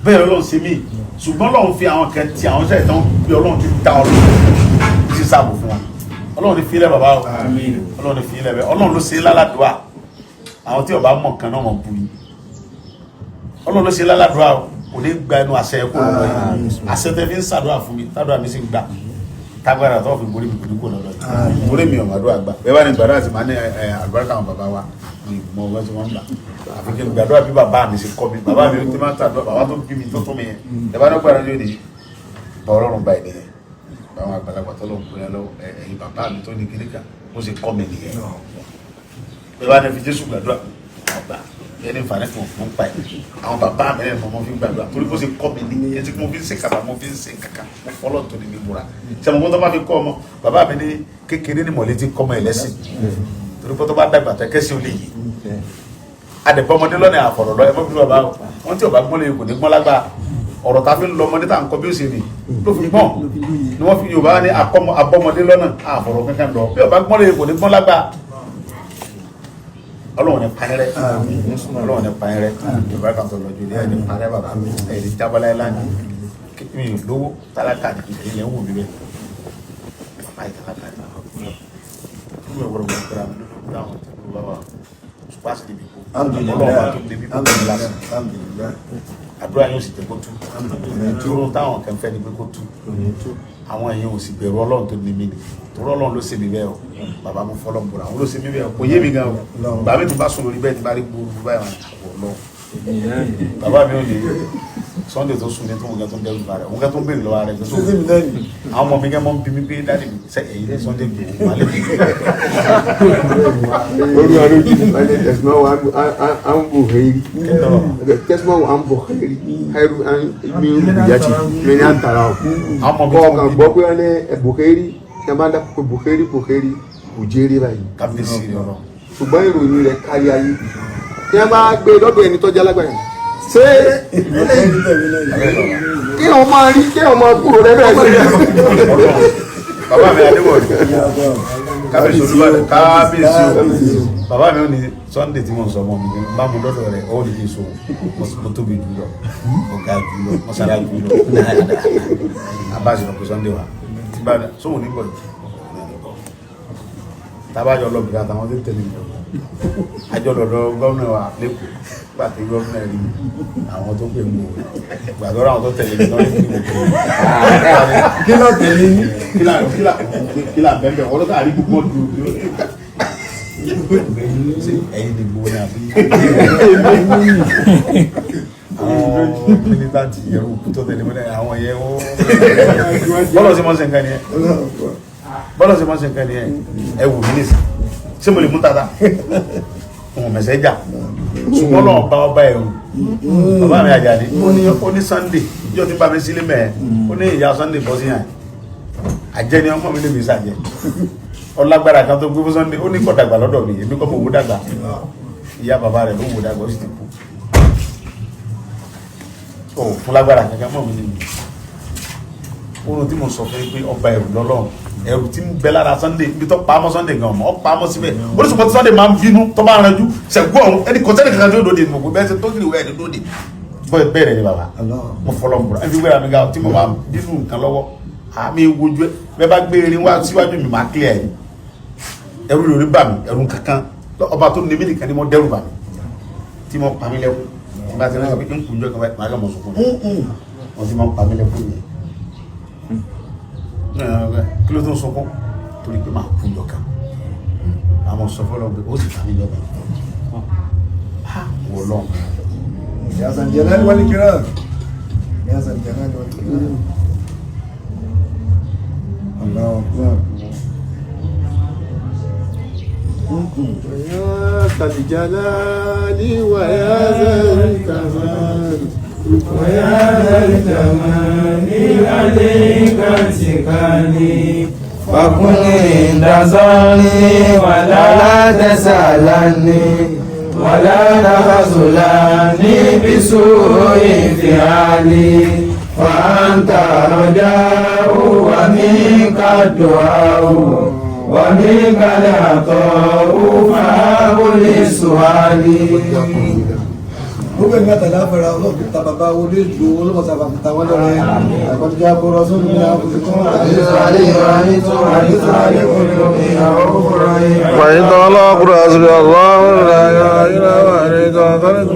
bẹ́ẹ̀ lọ́run ṣe mí, ṣùgbọ́n lọ́run fi àwọn kan ti àwọn sẹ́yìn tán bí Ọlọ́run ti dá Ọlọ́run ti sáàbò fún wa. Ọlọ́run ti fi ilẹ̀ bàbá o, Ọlọ́run ti fi ilẹ̀ bẹ́ẹ̀. Ọlọ́run ló ṣe lálàdúrà, àwọn tí ó bá mọ̀ kan náà mọ̀ bu yìí. Ọlọ́run ló ṣe lálàdúrà o, kò ní gba ẹnu àṣẹ kó lọ́dọ̀ yìí. Àṣẹ tẹ fi ń ṣàdúrà fún mi, tàdúrà mi sì ń gbà, tágbára tó fi borí mi kò ní kó lọ́dọ̀ yìí. Borí mi ọ̀mọ̀dúrà gbà bẹ́ẹ̀ bá ní gbàdúrà sí máa ní àlùbáríkà àwọn bàbá wa ní mọ ọgbọ́n tí wọ́n ń gbà. Àfi kí n gbàdúrà bí bàbá mi ṣe kọ́ mi, bàbá mi ti máa ń ṣàdúrà, bàbá tó bí mi tó tó mi yẹn. Ẹ bá ní gbàdúrà yóò ní bá Ọlọ́run bá ènìyàn báwọn àgbàlagbà tó lọ́n kúrẹ́ lọ́wọ́ ẹ̀yin bàbá mi tó ní kíníkà ó sì kọ́ mi nìyẹn. Bẹ́ẹ̀ bá ní fi Jésù gbàdúrà ọgbà ẹni nfààní fún fún pa ẹ̀ àwọn bàbá mi lẹ́nu mo fi gbàdúrà torí bó ṣe kọ́ mi ní etí mo fi ń ṣe kàkà mo fi ń ṣe kàkà mo fọlọ́ tó ní mi múra sẹ́mo kó tó bá fi kọ́ ọmọ bàbá mi ní kékeré ní mọ̀lẹ́ ti kọ́ ọmọ ẹlẹ́sìn torí kó tó bá dàgbà tẹ́ kẹ́sì ó lè yí adẹ̀bọ́ ọmọdé lọ́nà àfọ̀rọ̀ lọ ẹ mọ́ bí bàbá o wọ́n tí ò bá gbọ́n lè kò ní gbọ́n lágbá ọ̀rọ̀ ta fi ń lọ ọmọdé tá à ń kọ́ bí ó ṣe rìn ló fi gbọ́n ni wọ́n fi Yorùbá ní abọ́mọdé lọ́nà àfọ̀rọ̀ kankan lọ bí ò bá gbọ́n lè kò ní gbọ́n lágbá. Ọlọ́run ní parẹ́, Ọlọ́run ní parẹ́, Yorùbá kan tó lọ́jọ́ ilé ẹ̀ ní parẹ́ bàbá ẹ̀ ní jábọ́lá ẹ̀ lánàá mi ò lówó tálákà ní ilẹ̀ ń wò mí bẹ́ẹ̀ bàbá yìí tálákà ní mi ò gbọ́dọ̀ gbọ́dọ̀ mi lórí àwọn tó lọ́wọ́ bàbá ṣùgbọ́n àti níbi kú Ọlọ́run bá tó débi kú ní lásán àdúrà yóò sì jẹ́ kó tú dúró táwọn kan fẹ́ ni pé kó tú àwọn èèyàn ò sì bẹ̀rù Ọlọ́run tó ní mí ni torí Ọlọ́run ló ṣe mí bẹ́ẹ̀ o bàbá mo fọlọ́ bọ̀rọ̀ àwọn ló ṣe mí bẹ́ẹ̀ o kò yé mi gan o bàbá mi tún bá sùn lórí bẹ́ẹ̀ tí bá rí gbúrú báyìí wọn àwọ̀ Ọlọ́run bàbá mi ò ní Sunday tó sùn ní tó nǹkan tó ń dẹ́rù bàrẹ̀ nǹkan tó ń béèrè lọ́wọ́ rẹ̀ tó sùn àwọn ọmọ mi kẹ́ mọ́ ń bí mi pé dáàdì mi sẹ́ èyí ní Sunday gbòó wà lé mi. Orí ọdún ẹni tẹ̀síwọ́n à ń bò hẹ́rí tẹ̀síwọ́n à ń bò hẹ́rí hẹ́rù mi ń rúbìyàtì mi ní à ń tara o. Àwọn ọmọ mi Kọ̀ọ̀kan gbọ́ pé wọ́n ní Buhari tí a bá ń dákọ̀ pé Buhari Buhari Bùjẹ́rì báyìí. Kábíyèsí rẹ̀ ọ̀rọ̀. Ṣùgbọ́n ìròyìn rẹ̀ kárí ayé. Tí a bá gbé lọ́dọ̀ ẹni tọ́jú alágbàyàn ṣé kí wọ́n máa rí kí wọ́n máa kúrò rẹ bẹ́ẹ̀ sí. Bàbá mi Adébọ̀dé kábíyèsí Olúbàdàn kábíyèsí o bàbá mi ò ní Sunday tí mo sọ ọmọ mi ní bá mo lọ́dọ̀ rẹ̀ ó ní kí n so mo tóbi jù lọ mo ga jù lọ mo sára jù lọ abáṣe lọ pé Sunday wa tí bá sóhun ní bọ̀ yìí tábàjọ lọ bìrì àtàwọn tó tẹ̀lé mi àjọ lọ́dọ̀ gómìnà wa lẹ́kọ̀ọ́ gbà tí gómìnà rí àwọn tó pè mú o gbàdúrà àwọn tó tẹ̀lé mi lọ́dún tí mo pè é. Kí ló tẹ̀lé yín? Kílà kílà kílà bẹ́ẹ̀ ọlọ́dọ̀ àrí gbogbo ọdún ṣe ẹ̀yin ni gbogbo náà bí. Àwọn mínísítà ti yẹ kó tó tẹ̀lé mọ́lẹ̀ àwọn yẹn ó. Bọ́lọ̀ sí mọ́ ṣe nǹkan nìyẹn. Bọ́lọ̀ sí mọ́ ṣe nǹkan nìyẹn. Ẹ wù mí nìsín. Ṣé mo lè mú tata? Òun mẹ̀sẹ̀ jà. Ṣùgbọ́n náà bá ọba ẹ̀rù. Bàbá mi Àjàní, ó ní Sunday, yóò ti bá mi sílé mẹ́ẹ̀. Ó ní ìyá Sunday bọ́ sí yàn. Àjẹ́ ni ọmọ mi lè mi sàjẹ́. Ọlágbára kan tó gbé fún Sunday, ó ní kò dàgbà lọ́dọ̀ mi, èmi kọ́ mo wò dàgbà. Ìyá bàbá rẹ̀ ló wò dàgbà, ó sì ti kú. Ó fún lágbára kankan mọ́ mi nínú. Oorun tí mo sọ fún yín pé ọba ẹ̀rù lọ́lọ́run, ẹ̀rù tí ń bẹ lára Sunday, ibi tó pa á mọ́ Sunday gan ọmọ, ọ pa á mọ́ síbẹ̀. Oríṣiríṣi tí Sunday máa ń bínú tó bá ń ranjú, ṣẹ̀gbọ́n ọ̀hún, ẹni kò sẹ́ni kankan tí ó dòde, mo bẹ́ẹ̀ ṣe tó kiri wẹ̀ ẹni dòde. Bọ́ẹ̀ bẹ́ẹ̀ ni bàbá, mo fọlọ́ ń bọ̀rọ̀, ẹ fi wéra mi ga tí mo bá bínú nǹkan lọ́wọ́, àmì wojú ẹ, bẹ́ẹ̀ bá gbé erin wá síwájú mi máa clear ẹ̀. Ẹ̀rù lórí bà mí, ẹ̀rù kankan, ọba tó ní mí nìkan ni mo dẹ́rù bà mí, tí mo pa mí lẹ́kún, tí bá ti rán mi ń kúnjọ́ kan báyìí, màá kàn mọ̀ sunkún ni, wọ́n ti máa ń pa mí lẹ́kún yẹn. Kí ló tó ń sunkún? Torí pé màá kúnjọ́ kan, àmọ́ sọ fọlọ́ pé ó sì pa mí lẹ́kún. Wọ́n lọ́n. Ya zal jalali wal ikram. Ya zal jalali wal ikram. Allahu akbar. Ya zal jalali wa ya zal kamal. ويا ذا الجمال عليك اتكالي فكن عند ظني ولا تسألني ولا تخذلني بسوء فعلي فأنت رجاء ومنك الدعاء ومنك العطاء فهب للسؤال. Gbogbo ẹ̀mí àtàlà àfẹ́ra ọlọ́run ta bàbá olé ìlú olómọ̀sá bàbá ta wọ́n lọ́rẹ́ àkọ́jọ́ àbúrò sórí ní àbùsùn وإن الله حسبي الله لا إله إلا هو عليه توكلت.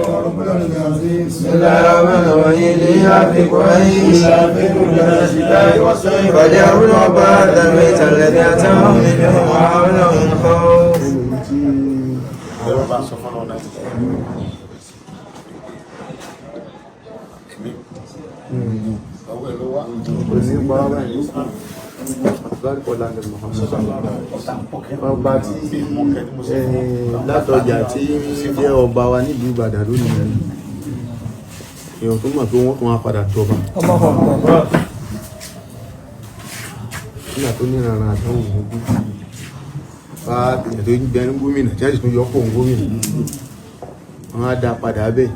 بسم الله الرحمن الرحيم لإيلاف قريش فليعبدوا رب هذا البيت الذي أطعمهم من جوع وآمنهم من خوف. Ẹ̀rọ bá ń sọ fọ́nà ọ̀nà èmi ọwọ́ ẹ̀ ló wá. Ọba tí Látọjà tí jẹ́ ọba wa nílùú Ìbàdàn lónìí, èèyàn tó mọ̀ pé wọ́n tún wá padà jọba nígbà tó ní ìrànràn àdánwò gbogbo bá èèyàn tó ń bẹ ní gómìnà tí wọ́n sì tún yọ kó gómìnà, wọ́n á dá padà bẹ́ẹ̀,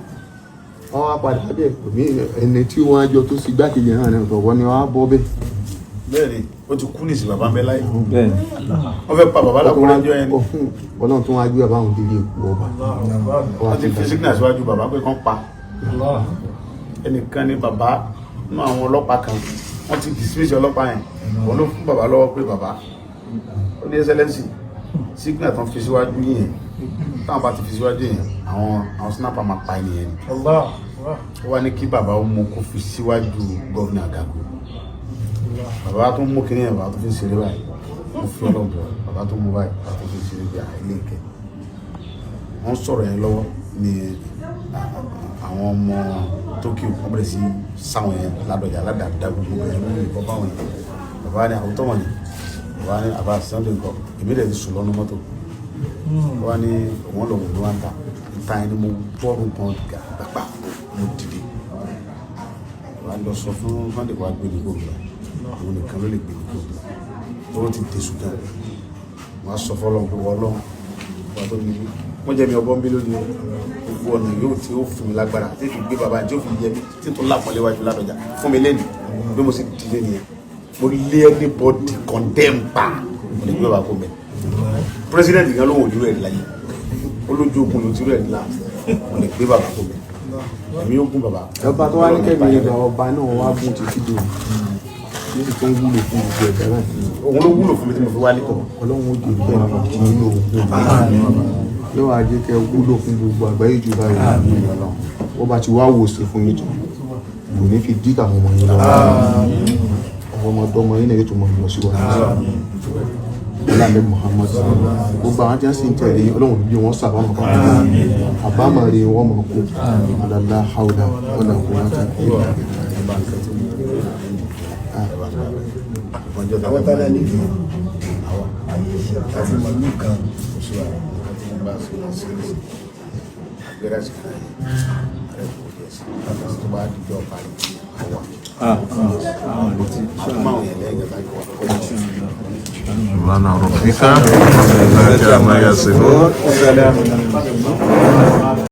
wọ́n á padà bẹ́ẹ̀ kò ní ẹni tí wọ́n á jọ tó sì gbákejì náà ní ọ̀tọ̀ ni wọ́n á bọ́ bẹ́ẹ̀. Bẹ́ẹ̀ni, ó ti kú nísìnyí, bàbá ń bẹ láyé. Wọ́n fẹ́ pa bàbá lákùnrin jọ yẹn ni. Ọlọ́run tó wá gbé bàbá òun délé ikú ọba. Wọ́n ti fi signal síwájú bàbá pé kán pa ẹnìkan ní bàbá nínú àwọn ọlọ́pàá kan. Wọ́n ti dismiss ọlọ́pàá yẹn, òun ló fún bàbá lọ́wọ́ pé bàbá ó ní excellency, signal tán fi síwájú yẹn, táwọn bá ti fi síwájú yẹn, àwọn snapper máa pa ẹnìyẹn ni. Ó wá ní kí bàbá ó mú kó fi síwájú gọ́vnà Àgàgù. Bàbá tó mú kinní yẹn, bàbá tó fi ń ṣeré báyìí, mo fi ọlọ́run bọ̀, bàbá tó mú báyìí, bàbá tó fi ń ṣeré bí i ilé ìkẹ́. Wọ́n sọ̀rọ̀ yẹn lọ́wọ́ ni àwọn ọmọ Tokyo wọ́n bẹ̀rẹ̀ sí sáwọn yẹn Ládọjà aládàáda gbogbo yẹn lórí ìbọn báwọn yẹn. Bàbá ní àwọn tọ́mọ̀ ni bàbá ní àbá Sunday nǹkan, èmi dẹ̀ ti sùn lọ́nu mọ́tò. Bàbá ní òun lòun ló wá ń ta ìta yẹn ni mo bọ́ọ̀rù kan gbàgbà, mo dìde. Bàbá lọ sọ fún Sunday kó wá gbé mi kó mi lọ, òun nìkan ló lè gbé mi kó mi lọ, tó ti dé Sudan. Wọ́n á sọ fọlọ́n pé wọ́n lọ́n wọ́n tó níbí wọ́n jẹ́ mi ọgbọ́n bí lónìí o. Gbogbo ọ̀nà yóò tí ó fún mi lágbára tí fi gbé bàbá tí ó fi yẹ mi tí tó lápọ̀lé wájú Ládọjà fún mi lẹ́nu. Bí mo sì dìde nìyẹn, mo lé anybody condemn pa, mo lè gbé bàbá kó mẹ́. President gan ló wò ní rẹ̀ láyé, ó lójú ogun ló ti rẹ̀ lá, mo lè gbé bàbá kó mẹ́, èmi yóò gún bàbá. Ọba tó wá ní kẹ́mi ìgbà ọba náà wá gún títí dò ní sì tó ń wúlò fún gbogbo ẹ̀dá báyìí. Òun ló wúlò fún mi tí mo fi wálé. Ọlọ́run ó jẹ́ kẹ́ ẹ̀ tí inú òun yóò wá jẹ́ kẹ́ wúlò fún gbogbo àgbáyé jù báyìí. Wọ́n bá ti wá wòsàn fún yín tán, kò ní fi dí àwọn ọmọ yín lọ́wọ́, àwọn ọmọdọ́mọ yín náà yóò tún mọ lọ síwájú. Ọlọ́run Muhammad, gbogbo àwọn tí wọ́n sì ń tẹ̀lé Ọlọ́run bí wọ́n sábàmọ̀ kan àbámọ̀ rí wọ́n mọ̀ kó alala haula wala quwwata illa billah. Àwọn tálá ní àti màlúù kan. سبحان ربك رب العزة عما يصفون.